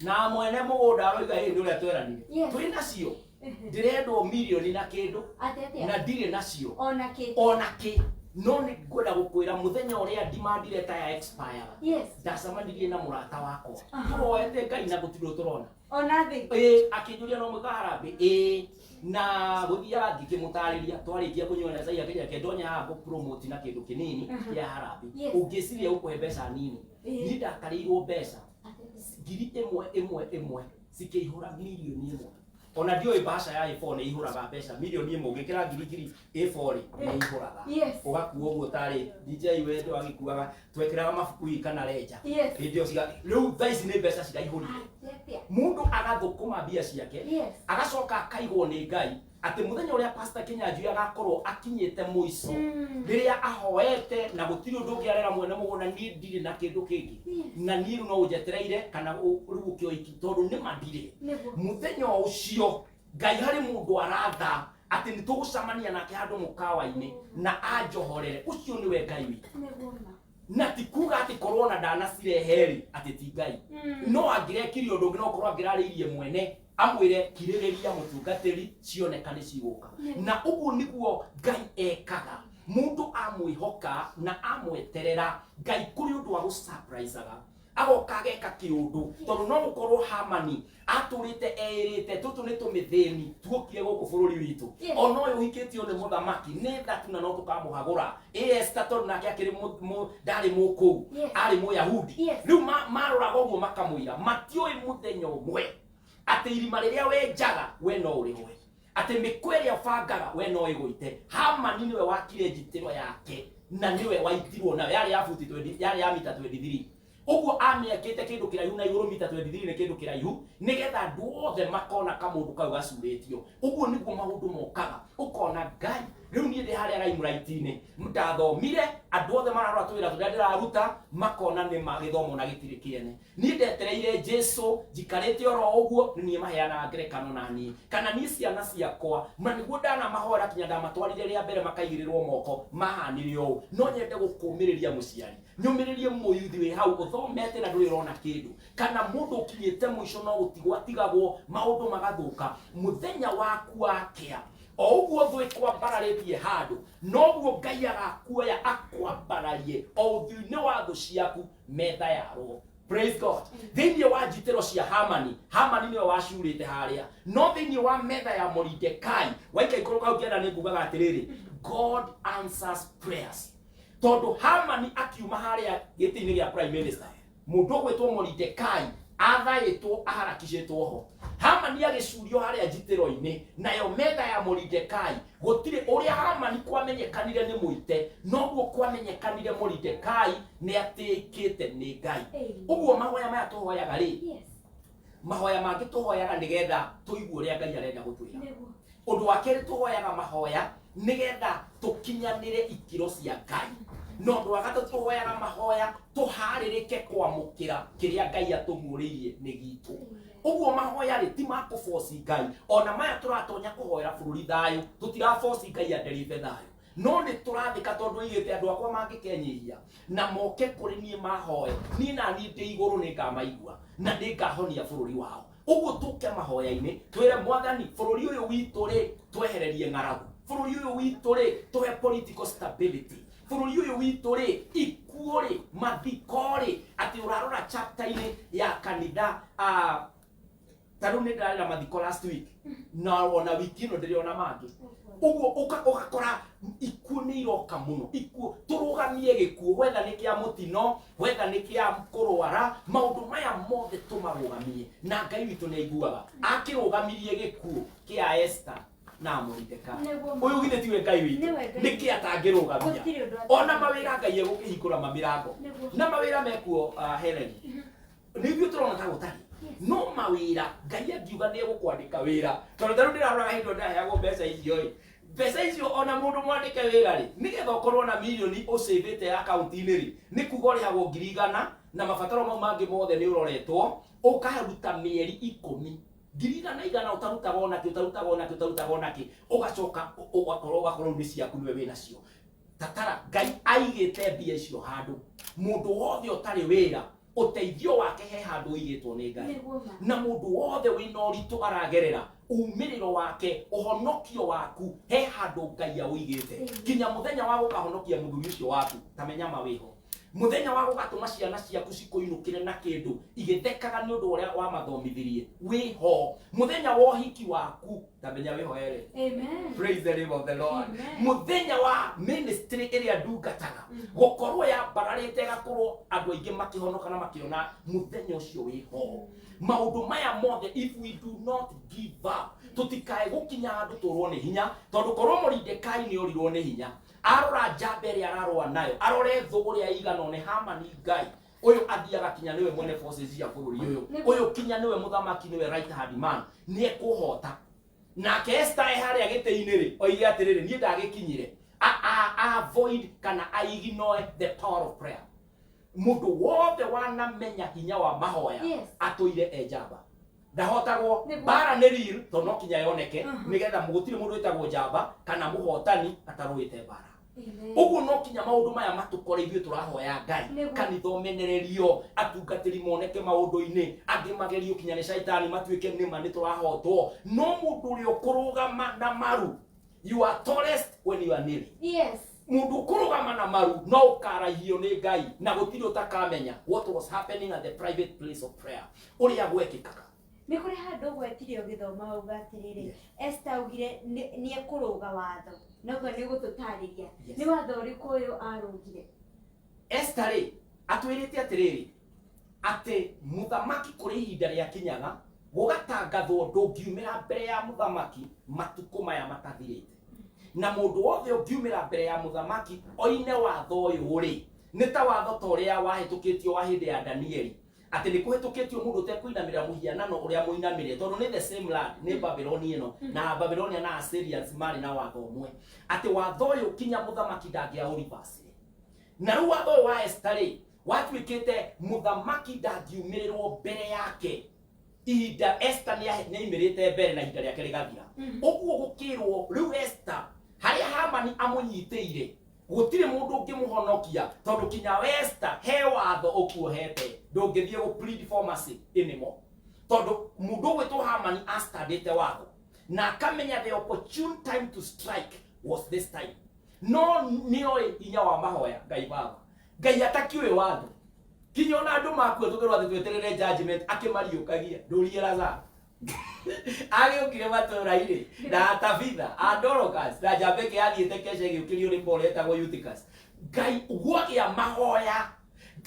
na mwene mũgũnda aroiga ĩ nĩ ũrĩa tweranire. Twĩ nacio, ndĩrendwo mirioni na kĩndũ Atĩ atĩa? na ndirĩ nacio. Ona kĩ? Ona kĩ. No nĩ ngwenda gũkwĩra mũthenya ũrĩa ndimandire ta ya expire, ndacemanirie na mũrata wakwa, tũroete Ngai na gũtirĩ ũndũ tũrona. Ona thĩ. Ĩ akĩnjũria no mwĩka harambĩ ĩ na gũthiaga, ngĩkĩmũtarĩria, twarĩkia kũnyua cai, akĩnjĩra ke ndonya haha ngũ-promote na kĩndũ kĩnini kĩa harambĩ. Ũngĩciria gũkũhe mbeca nini. Niĩ ndakarĩirwo mbeca Atĩ atĩa? ngiri ĩmwe ĩmwe ĩmwe cikĩihũra mirioni ĩmwe. Ona ndiũĩ mbaca ya A4 nĩ ihũraga mbeca mirioni ĩmwe, ũngĩkĩra ngiri ngiri A4 rĩ, nĩ ihũraga. Ũgakua ũguo tarĩ DJ wendo agĩkuaga, twekĩraga mabuku hihi kana renja. Hĩndĩ ĩyo rĩu thaa ici nĩ mbeca ciraihũrire. Atĩ atĩa? Mũndũ agathũkũma mbia ciake, agacoka akaigwo nĩ Ngai atĩ mũthenya ũrĩa Pastor Kinyanjui agakorwo akinyĩte mũico, rĩrĩa ahoete na gũtirĩ ũndũ ũngĩ arera mwene mũgũnda, niĩ ndirĩ na kĩndũ kĩngĩ, na niĩ rĩu no ũnjetereire kana rĩu ũkĩoiki, tondũ nĩ ma ndirĩ. Mũthenya ũcio Ngai harĩ mũndũ aratha atĩ nĩ tũgũcemania nake handũ mũkawa-inĩ na anjohorere, ũcio nĩwe Ngai witũ. Nĩguo ma. Na ti kuga atĩ korwo ona ndanacirehe rĩ atĩ ti Ngai. No angĩrekire ũndũ ũngĩ no korwo angĩrarĩirie mwene amwĩre kirĩrĩria mũtungatĩri cioneka nĩ cigũka. Na ũguo nĩguo Ngai ekaga. Mũndũ amwĩhoka na amweterera Ngai kũrĩ ũndũ agũsurprisaga agoka ageka kĩũndũ tondũ no gũkorwo Hamani atũrĩte eĩrĩte tũtũ nĩ tũmĩthĩni tuokire gũkũ bũrũri witũ. Yes. Ona ũyũ ũhikĩtio nĩ mũthamaki nĩ thatu na no tũkamũhagũra. Ĩ Esther tondũ nake akĩrĩ ndarĩ mũkũu. Yes. Arĩ mũyahudi. Yes. Rĩu maroraga ũguo makamũira matiũĩ mũthenya ũmwe atĩ irima rĩrĩa wenjaga we no ũrĩgwe, atĩ mĩkwa ĩrĩa ũbangaga we no ĩgũite. Hamani nĩwe wakire njitĩro yake na nĩwe waitirwo nayo, yarĩ ya buti 20, yarĩ ya mita 23. Ũguo amĩakĩte kĩndũ kĩraihu na igũrũ mita 23 nĩ kĩndũ kĩraihu nĩgetha andũ othe makona kamũndũ kau gacurĩtio. Ũguo nĩguo maũndũ mokaga, ũkona Ngai. Rĩu niĩ ndĩ harĩa limelight-inĩ, ndathomire, andũ othe mararora tũwĩra tũrĩa ndĩraruta makona nĩ ma gĩthomo na gĩtirĩ kĩene. Niĩ ndetereire Jesũ njikarĩte oro ũguo, nĩ niĩ maheanaga ngerekano na niĩ kana niĩ ciana ciakwa, na nĩguo ndanamahoera kinya ndamatwarire rĩa mbere makaigĩrĩrwo moko mahanire ũũ. No nyende gũkũmĩrĩria mũciari, nyũmĩrĩrie mũyuthi wĩ hau ũthomete na ndũrĩ ũrona kĩndũ, kana mũndũ ũkinyĩte mũico no gũtigwo atigagwo maũndũ magathũka. Mũthenya waku wakĩa o ũguo thũ ĩkwambararĩtie handũ, noguo Ngai agakuoya akwambararie o ũthiũ-inĩ wa thũ ciaku metha yarwo. Praise God. Thĩinĩ wa njitĩro cia Hamani, Hamani nĩwe wacurĩte harĩa, no thĩinĩ wa metha ya Moridekai waika ikũrũka hau kĩanda nĩ ngugaga atĩrĩrĩ, God answers prayers. Tondũ Hamani akiuma harĩa gĩtĩ-inĩ gĩa prime minister, mũndũ ũgwĩtwo Moridekai athaĩtwo aharakicĩtwo ho. Hamani agĩcurio harĩa njitĩro-inĩ, nayo metha ya Moridekai gũtirĩ ũrĩa Hamani kwamenyekanire nĩ mũite, noguo kwamenyekanire Moridekai nĩ atĩĩkĩte nĩ Ngai. Amen. Ũguo mahoya maya tũhoyaga rĩ, Yes. mahoya mangĩ tũhoyaga nĩgetha tũigue ũrĩa Ngai arenda gũtwĩra. Nĩguo. Ũndũ wa kerĩ tũhoyaga mahoya nĩgetha tũkinyanĩre ikĩro cia Ngai. No ũndũ wa gatatũ tũhoyaga mahoya tũharĩrĩke kwamũkĩra kĩrĩa Ngai atũguũrĩirie nĩ gitũ. Ũguo mahoya rĩ ti ma kũboci Ngai. Ona maya tũratonya kũhoera bũrũri thayũ, tũtiraboci Ngai anderibe thayũ. No nĩ tũrathĩka tondũ oigĩte andũ akwa mangĩkenyihia na moke kũrĩ niĩ mahoe, niĩ na niĩ ndĩ igũrũ nĩ ngamaigua na nĩ ngahonia bũrũri wao. Ũguo tũke mahoya-inĩ twĩre Mwathani, bũrũri ũyũ witũ rĩ twehererie ng'aragu, bũrũri ũyũ witũ rĩ tũhe political stability, bũrũri ũyũ witũ rĩ ikuũ rĩ mathiko rĩ, atĩ ũrarora chapter-inĩ ya kanitha, ta rĩu nĩ ndĩrarĩ na mathiko last week na ona wiki ĩno ndĩrĩ ona mangĩ. Ũguo ũgakora ikuũ nĩ iroka mũno, ikuũ tũrũgamie gĩkuũ, wetha nĩ kĩa mũtino, wetha nĩ kĩa kũrwara, maũndũ maya mothe tũmarũgamie na Ngai witũ nĩ aiguaga. Akĩrũgamirie gĩkuũ kĩa Esther na Moridekai. Nĩguo. Ũyũ githĩ tiwe Ngai witũ? Nĩwe Ngai. Nĩkĩ atangĩrũgamia? Gũtirĩ ũndũ Ona mawĩra Ngai egũkĩhingũra mamĩrango. Nĩguo. Na mawĩra mekuo, Helen. Nĩ ithuĩ tũrona ta gũtarĩ. No mawĩra Ngai angiuga nĩ egũkwandĩka wĩra, tondũ ta rĩu ndĩraroraga hĩndĩ ĩyo ndĩraheagwo mbeca icio ĩ, mbeca icio ona mũndũ mwandĩke wĩra rĩ, nĩgetha ũkorwo na mirioni ũcĩvĩte akaunti-inĩ rĩ, nĩ kuga ũrĩhagwo ngiri igana na mabataro mau mangĩ mothe nĩ ũroretwo, ũkaruta mĩeri ikũmi ngiri igana igana ũtarutaga onakĩ, ũtarutaga onakĩ, ũtarutaga onakĩ, ũgacoka ũgakorwo rĩu nĩ ciaku nĩwe wĩnacio. Tatara Ngai aigĩte mbia icio handũ, mũndũ wothe ũtarĩ wĩra ũteithio wake he handũ ũigĩtwo nĩ Ngai. Nĩguo ma. Na mũndũ wothe wĩna ũritũ aragerera umĩrĩro wake, ũhonokio waku he handũ Ngai aũigĩte. Amen. Kinya mũthenya wa gũkahonokia mũthuri ũcio waku, ta menya ma wĩho. Mũthenya wa gũgatũma ciana ciaku cikũinũkĩre na kĩndũ igĩthekaga nĩ ũndũ ũrĩa wamathomithirie wĩho. Mũthenya wa ũhiki waku, ta menya wĩho erĩ. Amen. Praise the name of the Lord. Amen. Mũthenya wa ministry ĩrĩa ndungataga gũkorwo yambararĩte ĩgakorwo andũ aingĩ makĩhonoka na makĩona mũthenya ũcio wĩho. Maũndũ maya mothe, if we do not give up, tũtikae gũkinya handũ tũrwo nĩ hinya, tondũ korwo Moridekai nĩ orirwo nĩ hinya, arora njamba ĩrĩa ararũa nayo, arore thũ ũrĩa ĩigana nĩ Hamani Ngai ũyũ athiaga kinya nĩwe mwene forces cia bũrũri ũyũ, ũyũ kinya nĩwe mũthamaki, nĩwe right hand man, nĩ ekũhota. Nake Esther e harĩa gĩtĩ-inĩ rĩ, oige atĩrĩrĩ, niĩ ndagĩkinyire. Avoid kana a ignore the power of prayer. Mũndũ wothe wanamenya hinya wa mahoya Yes. atũire e njamba. Ndahotagwo. Nĩguo. Mbara nĩ real tondũ no kinya yoneke, Mhm. nĩgetha gũtirĩ mũndũ wĩtagwo njamba kana mũhotani atarũĩte mbara. Amen. Ũguo no kinya maũndũ maya matũkore ithuĩ tũrahoya Ngai. Nĩguo. Kanitha ũmenererio, atungatĩri moneke maũndũ-inĩ angĩ, magerio kinya nĩ caitani, matuĩke nĩma nĩ tũrahotwo. No mũndũ ũrĩa ũkũrũgama na maru, you are tallest when you are kneeling. Mundu ũkũrũgama na maru no ũkaraihio nĩ Ngai, na gũtirĩ ũtakamenya what was happening at the private place of prayer, ũrĩa gwekĩkaga. Nĩ kũrĩ handũ ũgwetire ũgĩthoma wauga atĩrĩrĩ, Esther augire nĩ ekũrũga watho, noguo nĩ ũgũtũtarĩria. Yes. Nĩ watho ũrĩkũ ũyũ arũgire? Esther rĩ, atwĩrĩte atĩrĩrĩ, atĩ mũthamaki kũrĩ ihinda rĩakinyaga gũgatangathwo ndũngiumĩra mbere ya mũthamaki matukũ maya matathirĩte, na mũndũ wothe ũngiumĩra mbere ya mũthamaki oine watho ũyũ rĩ, nĩ ta watho ta ũrĩa wahĩtũkĩtio wa hĩndĩ ya Danieli, atĩ nĩ kũhĩtũkĩtio mũndũ ũtekũinamĩrĩra mũhianano ũrĩa mũinamĩrĩre, tondũ nĩ the same land, nĩ Babyloni ĩno, na Babylonia na Assyrians marĩ na watho ũmwe, atĩ watho ũyũ kinya mũthamaki ndangĩaũribacire. Na rĩu watho ũyũ wa Esther rĩ, watuĩkĩte mũthamaki ndangiumĩrĩrwo mbere yake ihinda Esther nĩaimĩrĩte mbere na ihinda rĩake rĩgathira. Ũguo gũkĩrwo rĩu Esther harĩa Hamani amũnyitĩire gũtirĩ mũndũ ũngĩmũhonokia, tondũ kinya Esther he watho ũkuohete, ndũngĩthiĩ gũ plead for mercy anymore, tondũ mũndũ ũgwĩtwo Hamani astandĩte watho na akamenya the opportune time to strike was this time. No nĩoĩ hinya wa mahoya. Ngai baba, Ngai atakiũĩ watho, kinya ona andũ makua tũkĩrwo atĩ tweterere judgment, akĩmariũkagia. Ndũrie Lazaro agĩũkire matũra-inĩ na Tabitha a Dorcas na njamba ĩngĩ yathiĩte kesha ĩgĩũkĩrio nĩ Paul etagwo Eutychus. Ngai gwagĩa mahoya,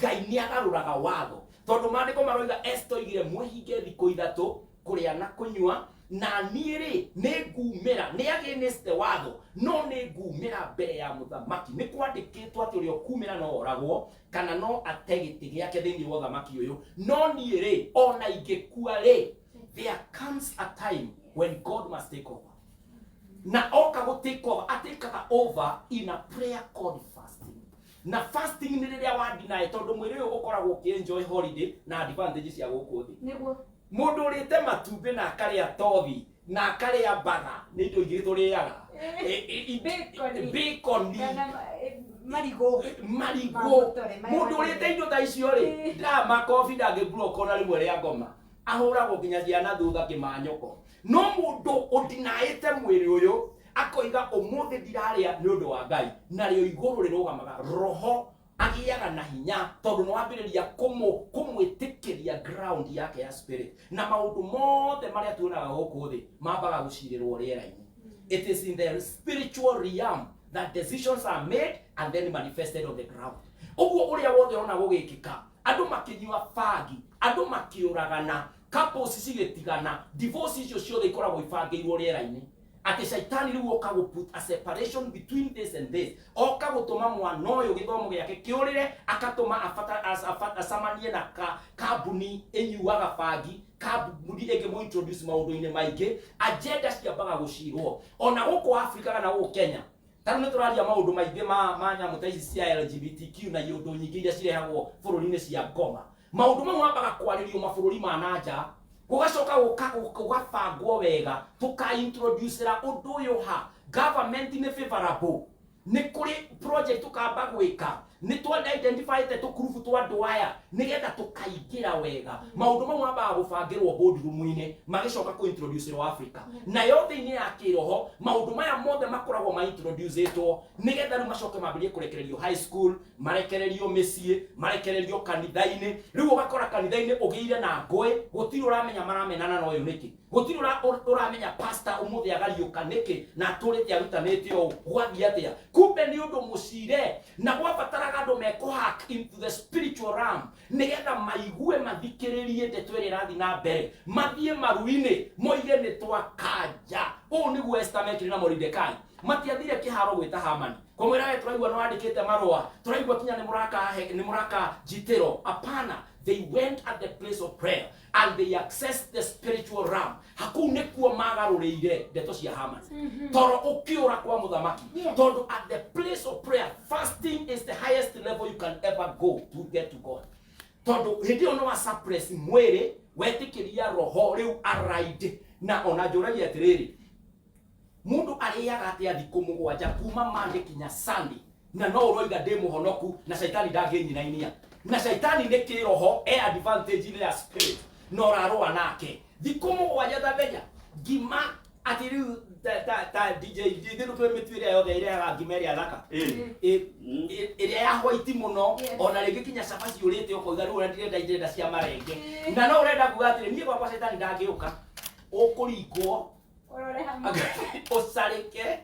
Ngai nĩ agarũraga watho, tondũ maandĩko maroiga Esther oigire, "Mwĩhinge thikũ 3 kũrĩa na kũnyua, na niĩ rĩ nĩ ngumĩra." Nĩ against watho, no nĩ ngumĩra mbere ya mũthamaki. Nĩ kwandĩkĩtwo atĩ ũrĩa ũkumĩra no oragwo kana no ate gĩtĩ gĩake thĩinĩ wa ũthamaki ũyũ, no niĩ rĩ, ona ingĩkua rĩ. There comes a time when God must take over, na oka gũ take over, atĩkaga over in a prayer called fasting. Na fasting nĩ rĩrĩa wandinaĩ, tondũ mwĩrĩ ũyũ ũkoragwo ũkĩ-enjoy holiday na advantage cia gũkũ thĩ. Mũndũ ũrĩte matumbĩ na akarĩa tothi na akarĩa mbaga, nĩ indo igĩrĩ tũrĩaga. Bacon. Bacon. Kana marigũ. Marigũ. Mamũtore, marĩa Mũndũ ũrĩte indo ta icio rĩ, ndamakobi ndangĩmburoko na rĩmwe rĩa ngoma, ahũragwo nginya ciana thutha kĩmanyoko. No mũndũ ũndinaĩte mwĩrĩ ũyũ akoiga, "Ũmũthĩ ndirarĩa nĩ ũndũ wa Ngai," narĩo igũrũ rĩrũgamaga, roho agĩaga na hinya, tondũ nĩ wambĩrĩria kũmwĩtĩkĩria ground yake ya spirit, na maũndũ mothe marĩa tuonaga gũkũ thĩ mambaga gũcirĩrwo rĩera-inĩ. It is in the spiritual realm that decisions are made and then manifested on the ground. Ũguo ũrĩa wothe ona gũgĩkĩka, andũ makĩnyua bangi, andũ makĩũragana, couples cigĩtigana, divorce, icio ciothe ikoragwo ibangĩirwo rĩera-inĩ, atĩ caitani rĩu oka gũ put a separation between this and this, oka gũtũma mwana ũyũ gĩthomo gĩake kĩũrĩre, akatũma acamanie na kambuni ĩnyuaga bangi, kambuni ĩngĩ mũ introduce maũndũ-inĩ maingĩ. Agenda ciambaga gũcirwo ona gũkũ Africa kana gũkũ Kenya. Ta rĩu nĩ tũraria maũndũ maingĩ ma nyamũ ta ici cia LGBTQ na iũndũ nyingĩ iria cirehagwo bũrũri-inĩ cia ngoma. Maũndũ mau mambaga kwarĩrio mabũrũri ma na nja, gũgacoka gũgabangwo wega tũka-introducera ũndũ ũyũ ha government nĩ favorable, nĩ kũrĩ project tũkamba gwĩka, nĩ twa identifyte tũkurubu twa andũ aya nĩgetha tũkaingĩra wega. Maũndũ mau mambaga gũbangĩrwo boardroom-inĩ, magĩcoka kũ-introducerwo Africa. Nayo thĩinĩ ya kĩroho maũndũ maya mothe makoragwo ma-introducĩtwo nĩgetha rĩu macoke mambĩrĩrie kũrekererio high school, marekererio mĩciĩ, marekererio kanitha-inĩ. Rĩu ũgakora kanitha-inĩ ũgĩire na ngũĩ, gũtirĩ ũramenya maramenana na ũyũ nĩkĩ, gũtirĩ ũramenya pastor ũmũthĩ agariũka nĩkĩ na atũrĩte arutanĩte ũũ, gwathiĩ atĩa? Kumbe nĩ ũndũ mũcire na gwabataraga andũ mekũ hack into the spiritual realm nĩgetha maigue, mathikĩrĩrie ndeto ĩrĩa ĩrathiĩ na mbere, mathiĩ maru-inĩ moige nĩ twakanja. Ũũ nĩguo Esther mekire na Moridekai. Matiathire kĩharo gwĩta Hamani kũmwĩra, "We, tũraigua nĩ wandĩkĩte marũa, tũraigua kinya nĩ mũraka nĩ mũraka njitĩro." Hapana, they went at the place of prayer and they accessed the spiritual realm. Hakũu nĩkuo magarũrĩire ndeto cia Haman, toro ũkĩũra kwa mũthamaki. Tondũ at the place of prayer, fasting is the highest level you can ever go to get to God, tondũ hĩndĩ ĩyo no wa suppress mwĩrĩ, wetĩkĩria roho rĩu aride. Na ona njũragia atĩrĩrĩ, Mundu arĩaga atĩa thikũ 7 kuma Monday kinya Sunday, na no ũroiga ndĩ mũhonoku na caitani ndangĩnyinainia, na caitani nĩ kĩroho e advantage-inĩ ya spirit na ũrarũa nake thikũ 7 ta thenya ngima atĩ rĩu ta DJ ithuĩ twĩ mĩtu ĩrĩa yothe ĩrehaga ngima ĩrĩa thaka, ĩrĩa ya white mũno. Ona rĩngĩ kinya cabaci ũrĩte ũkauga rĩu ona ndirenda, ndĩrenda cia marenge, na no ũrenda kuga atĩrĩ, niĩ gwakwa caitani ndangĩũka, ũkũringwo Ũrore hamwe. Ũcarĩke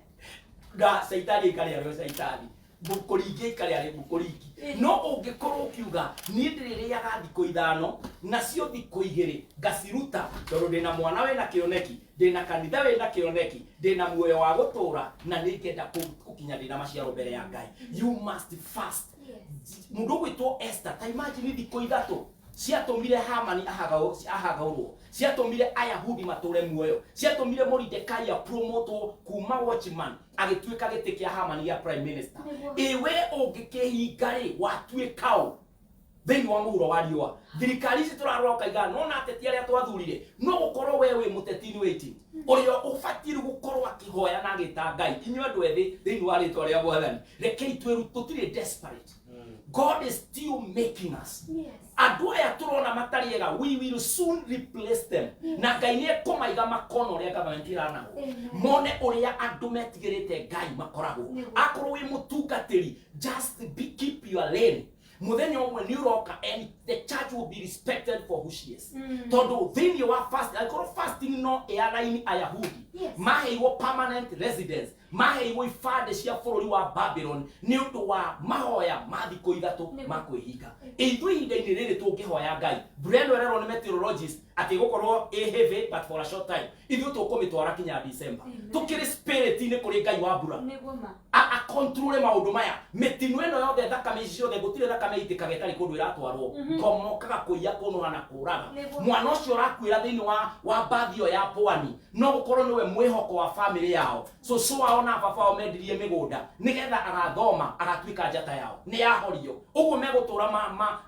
na caitani aikare arĩ o caitani, mũkũringi aikare arĩ mũkũringi. No ũngĩkorwo ũkiuga niĩ ndĩrĩrĩaga thikũ 5, nacio thikũ 2 ngaciruta tondũ ndĩna mwana wĩna kĩoneki, ndĩna kanitha wĩna kĩoneki, ndĩna muoyo wa gũtũra na nĩngenda gũkinya ndĩna maciaro mbere ya Ngai, you must fast. Mũndũ ũgwĩtwo Esther, ta imagine, thikũ 3 ciatũmire Hamani ahagaũrwo, ciatũmire Ayahudi matũre muoyo, ciatũmire Moridekai apromotwo kuma watchman agĩtuĩka gĩtĩ kĩa Hamani gĩa prime minister. Ĩ we ũngĩkĩhinga rĩ, watuĩka ũ thĩinĩ wa mũhuro wa riũa? Thirikari ici tũrarora ũkaiga nona ateti arĩa twathurire, no gũkorwo we wĩ mũteti-inĩ waiting ũrĩa ũbatiĩ gũkorwo akĩhoya na agĩta Ngai. Inyuĩ andũ ethĩ, thĩinĩ wa rĩtwa rĩa Mwathani, rekei twĩru tũtirĩ desperate. God is still making us. Andũ aya tũrona matarĩ ega, we will soon replace them, na Ngai nĩ ekũmaiga makona ũrĩa government ĩranagwo, mone ũrĩa andũ metigĩrĩte Ngai makoragwo. Akorwo wĩ mũtungatĩri, just be, keep your lane. Mũthenya ũmwe nĩ ũroka and the church will be respected for who she is, tondũ thĩinĩ wa fast, angĩkorwo fasting no ĩaraini Ayahudi maheirwo permanent residence, maheirwo ibandĩ cia bũrũri wa Babylon nĩ ũndũ wa mahoya ma thikũ 3 ma kwĩhinga, ithuĩ ihinda-inĩ rĩrĩ tũngĩhoya Ngai, mbura ĩno ĩrerwo nĩ meteorologist atĩ ĩgũkorwo ĩ heavy but for a short time, ithuĩ tũkũmĩtwara kinya December. Tũkĩrĩ spirit-inĩ kũrĩ Ngai wa mbura Nĩguo ma. Akontrole maũndũ maya, mĩtino ĩno yothe, thakame ici ciothe, gũtirĩ thakame itĩkaga ĩtarĩ kũndũ ĩratwarwo. Ngomokaga kũiya, kũnũha na kũraga. Mwana ũcio ũrakuĩra thĩinĩ wa mbathi ĩyo ya pwani no gũkorwo nĩwe mwĩhoko wa famĩlĩ yao. Cũcũ wao na baba wao mendirie mĩgũnda nĩgetha agathoma agatuĩka njata yao, nĩ yahorio. Ũguo megũtũra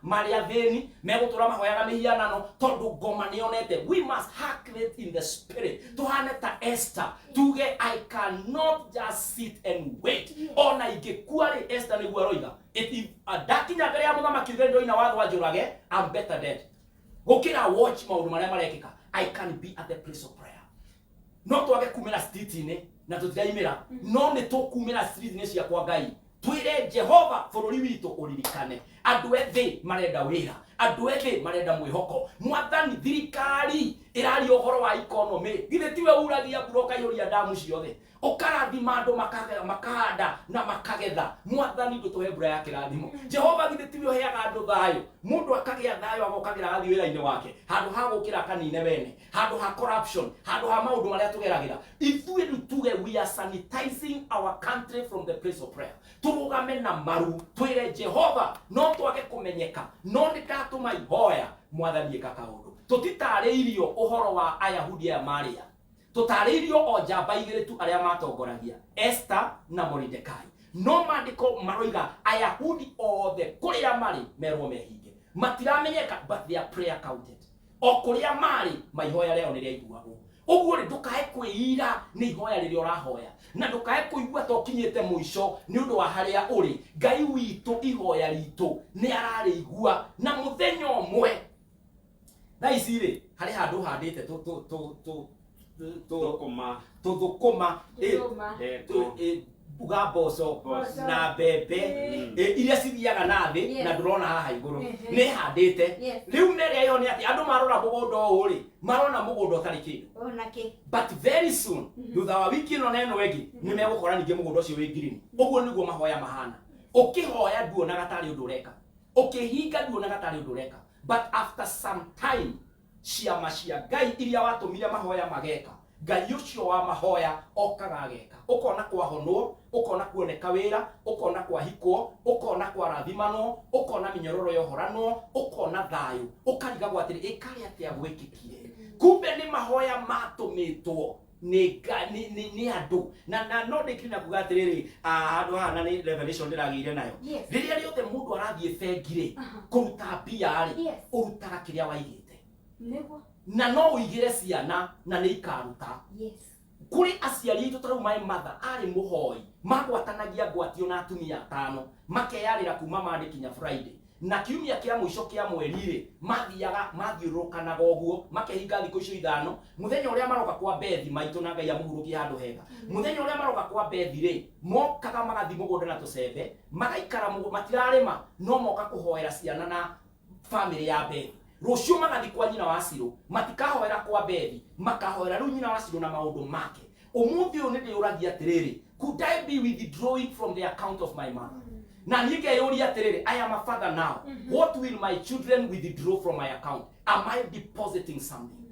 marĩ athĩni, megũtũra mahoyaga mĩhianano tondũ ngoma nĩyonete. We must hack it in the spirit, tuhane ta Esther, tuge, "I cannot just sit and wait." Ona ingĩkua rĩ, Esther nĩguo aroiga, ndakinya mbere ya mũthamaki uge ndoina watho anjũrage, I'm better dead gũkĩra watch maũndũ marĩa marekĩka. I can be at the place of prayer. No twage kumĩra street-inĩ na tũtiraimĩra, no nĩ tũkumĩra street-inĩ cia kwa Ngai twĩre Jehova bũrũri witũ ũririkane. Andũ ethĩ marenda wĩra, andũ ethĩ marenda mwĩhoko. Mwathani, thirikari ĩraria ũhoro wa economy, githĩ tiwe uragia mbura ũkaihũria ndamu ciothe, ũkarathima andũ makahanda na makagetha? Mwathani, ndũtũhe mbura ya kĩrathimo. Jehova, githĩ tiwe ũheaga andũ thayũ, mũndũ akagĩa thayũ, agokagĩra agathiĩ wĩra-inĩ wake handũ ha gũkĩra akanine wene, handũ ha corruption, handũ ha maũndũ marĩa tũgeragĩra ithuĩ? Rĩu tuge we are sanitizing our country from the place of prayer. Tũrũgame na maru twĩre Jehova, no twage kũmenyeka, no nĩ ndatũma ihoya. Mwathani, ĩka kaũndũ. Tũtitarĩirio ũhoro wa Ayahudi aya marĩa tũtarĩirio o njamba 2 tu arĩa matongoragia, Esther na Moridekai, no maandĩko maroiga Ayahudi othe kũrĩa marĩ merwo mehinge. Matiramenyeka, but their prayer counted. O kũrĩa marĩ, maihoya rĩao nĩ rĩaiguagwo. Ũguo rĩ, ndũkae kwĩira nĩ ihoya rĩrĩa ũrahoya, na ndũkae kũigua ta ũkinyĩte mũico nĩ ũndũ wa harĩa ũrĩ. Ngai witũ ihoya ritũ nĩ ararĩigua na mũthenya ũmwe. Thaa ici rĩ, harĩ handũ handĩte tũ tũ tũ tũ tũ Thũkũma. Tũthũkũma. Thũkũma. Ndengũ. Uga mboco Mboco. na mbembe, iria cithiaga na thĩ na ndũrona haha igũrũ. Nĩ handĩte. Rĩu merĩa ĩyo nĩ atĩ andũ marora mũgũnda ũyũ rĩ, marona mũgũnda ũtarĩ kĩndũ. Ona kĩ. But very soon, thutha wa wiki ĩno na ĩno ĩngĩ, nĩ megũkora ningĩ mũgũnda ũcio wĩ green. Ũguo nĩguo mahoya mahana. Ũkĩhoya nduonaga tarĩ ũndũ ũreka, ũkĩhinga nduonaga tarĩ ũndũ ũreka, but after some time ciama cia Ngai iria watũmire mahoya mageka, Ngai ũcio wa mahoya okaga ageka. Ũkona kwahonwo, ũkona kuoneka wĩra, ũkona kwahikwo, ũkona kwarathimanwo, ũkona mĩnyororo yohoranwo, ũkona thayũ, ũkarigagwo atĩrĩ, ĩkarĩ atĩa gwĩkĩkire? Kumbe nĩ mahoya matũmĩtwo nĩ nĩ andũ. Na no ndĩkire na kuga atĩrĩrĩ, handũ haha na nĩ revelation ndĩragĩire nayo. Rĩrĩa rĩothe mũndũ arathiĩ bengi rĩ, kũruta mbia rĩ, ũrutaga kĩrĩa waigĩte. Nĩguo. Na no ũigĩre ciana na nĩ ikaruta. Kuri aciari aitũ ta rĩu my mother arĩ mũhoi, magwatanagia ngwatio na atumia atano, makeyarĩra kuma Monday kinya Friday, na kiumia kĩa mũico kĩa mweri rĩ, mathiaga mathiũrũrũkanaga ũguo, makehinga thikũ icio ithano. Mũthenya ũrĩa maroka kwa Bethi maitũ, na Ngai amũhurũkie handũ hega, mũthenya ũrĩa maroka kwa Bethi rĩ, mokaga magathiĩ mũgũnda na tũcembe, magaikara matirarĩma, no moka kũhoera ciana na family ya Bethi. Rũciũ magathi kwa nyina wa Cirũ, matikahoera kwa Bethi, makahoera rĩu nyina wa Cirũ na maũndũ make. Ũmũthĩ ũyũ nĩ ndĩyũragia atĩrĩrĩ, could I be withdrawing from the account of my mother? Na niĩ ngeyũria atĩrĩrĩ, I am a father now, what will my children withdraw from my account? Am I depositing something?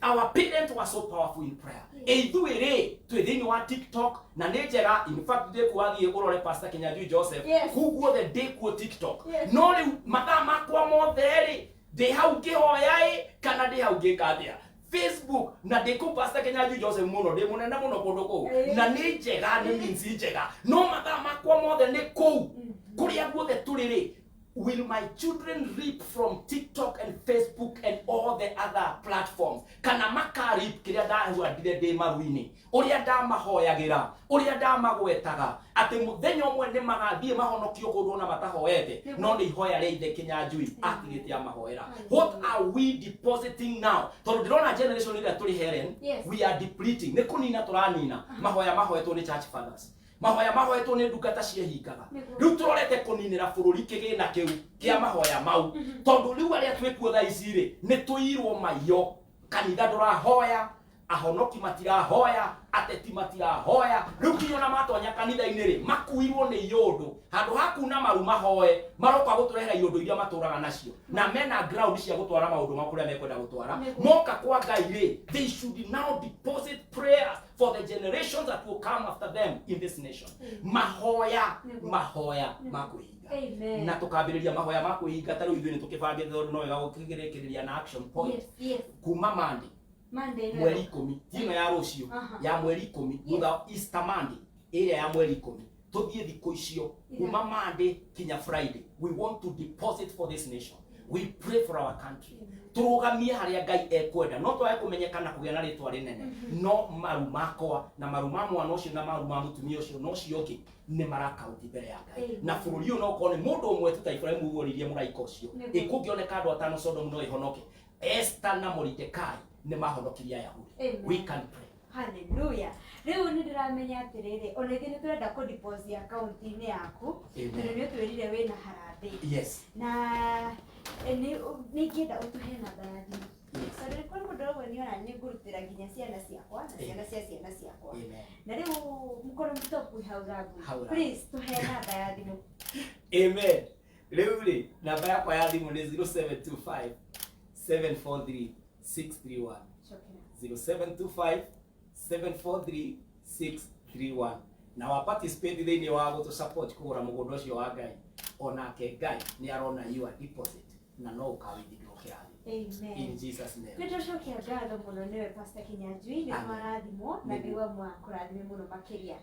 Our parents were so powerful in prayer. Ithuĩ rĩ, twĩ thĩinĩ wa TikTok, na nĩ njega. In fact, ndĩ kuwathiĩ ũrore Pastor Kinyanjui Joseph. Kuu guothe ndĩ kuo TikTok. No rĩu mathaa makwa mothe rĩ, ndĩ hau ngĩhoya ĩ, kana ndĩ hau ngĩka atĩa Facebook? Na ndĩ kũu Pastor Kinyanjui Joseph mũno, ndĩ mũnene mũno kũndũ kũu. Na nĩ njega, nĩ means njega, no mathaa makwa mothe nĩ kũu. Kũrĩa guothe tũrĩ rĩ, will my children reap from TikTok and Facebook and all the other platforms, kana makarip kĩrĩa ndahuandire ndĩ maru-inĩ, ũrĩa ndamahoyagĩra, ũrĩa ndamagwetaga atĩ mũthenya ũmwe nĩ magathiĩ mahonokio kũndũ ona matahoete, no nĩ ihoya rĩa ithe Kinyanjui atigĩte amahoera? What are we depositing now? Tondũ ndĩrona generation ĩrĩa tũrĩ, Helen, we are depleting. Nĩ kũnina tũranina mahoya mahoetwo nĩ church fathers, mahoya mahoetwo nĩ ndungata ciehingaga. Rĩu tũrorete kũninĩra bũrũri kĩgĩna kĩu kĩa mahoya mau, tondũ rĩu arĩa twĩkuo thaa ici rĩ, nĩ tũirwo maiyo. Kanitha ndũrahoya, ahonoki matirahoya, ateti matirahoya. Rĩu nginya ona matonya kanitha-inĩ rĩ, makuirwo nĩ iũndũ. Handũ ha kuna maru mahoe, maroka gũtũrehera iũndũ iria matũraga nacio, na mena ground cia gũtwara maũndũ mao kũrĩa mekwenda gũtwara. Moka kwa Ngai rĩ, they should now deposit prayers for the generations that will come after them in this nation. Mahoya, mahoya ma kwĩhinga. Amen. Na tũkambĩrĩria mahoya ma kwĩhinga. Ta rĩu ithuĩ nĩ tũkĩbangĩte, tondũ no wega gũkĩrĩkĩrĩria na action point. Kuma Monday, Monday ĩno. mweri 10, ti ĩno ya rũciũ, ya mweri 10, thutha wa Easter Monday ĩrĩa ya mweri 10, tũthiĩ thikũ icio kuma Monday kinya Friday. We want to deposit for this nation. We pray for our country. Tũrũgamie harĩa Ngai ekwenda. No twage kũmenyekana kũgĩa na rĩtwa rĩnene, no maru makwa na maru ma mwana ũcio na maru ma mũtumia ũcio na ũcio ũngĩ nĩ marakaunti mbere ya Ngai. Amen. Na bũrũri ũyũ no ũkorwo nĩ mũndũ ũmwe tu, ta Ibrahimu ũguo oririe mũraika ũcio, ĩkũngĩoneka andũ atano Sodomu no ĩhonoke? Esther na Mordecai nĩ mahonokirie Ayahudi. Amen. We can pray. Hallelujah. Rĩu nĩ ndĩramenya atĩrĩrĩ, ona ithuĩ nĩ tũrenda kũ deposit account-inĩ yaku, Amen. tondũ nĩ ũtwĩrire wĩna harambee. Na nĩ ingĩenda ũtũhe namba ya thimũ, tondũ kũrĩ mũndũ ũguo niona nĩ ngũrutĩra nginya ciana ciakwa na ciana cia ciana ciakwa. Amen. Na rĩu mkono mtopu haurangu. Hau rangu. Please, tũhe namba ya thimũ. Amen. Rĩu rĩ, namba yakwa ya thimũ nĩ 0725 743 631. Cokera. 0725 743 631. Na wa participate thĩinĩ wa gũtũ support kũgũra mũgũnda ũcio wa Ngai, onake Ngai nĩ arona your deposit na no ũkawithithio kĩrathi. Amen. In Jesus' name. Nĩ tũcokia ngatho mũno nĩwe Pastor Kinyanjui, nĩ Amen. twarathimwo na Nĩguo. Ngai wa mwakũrathime mũno makĩria.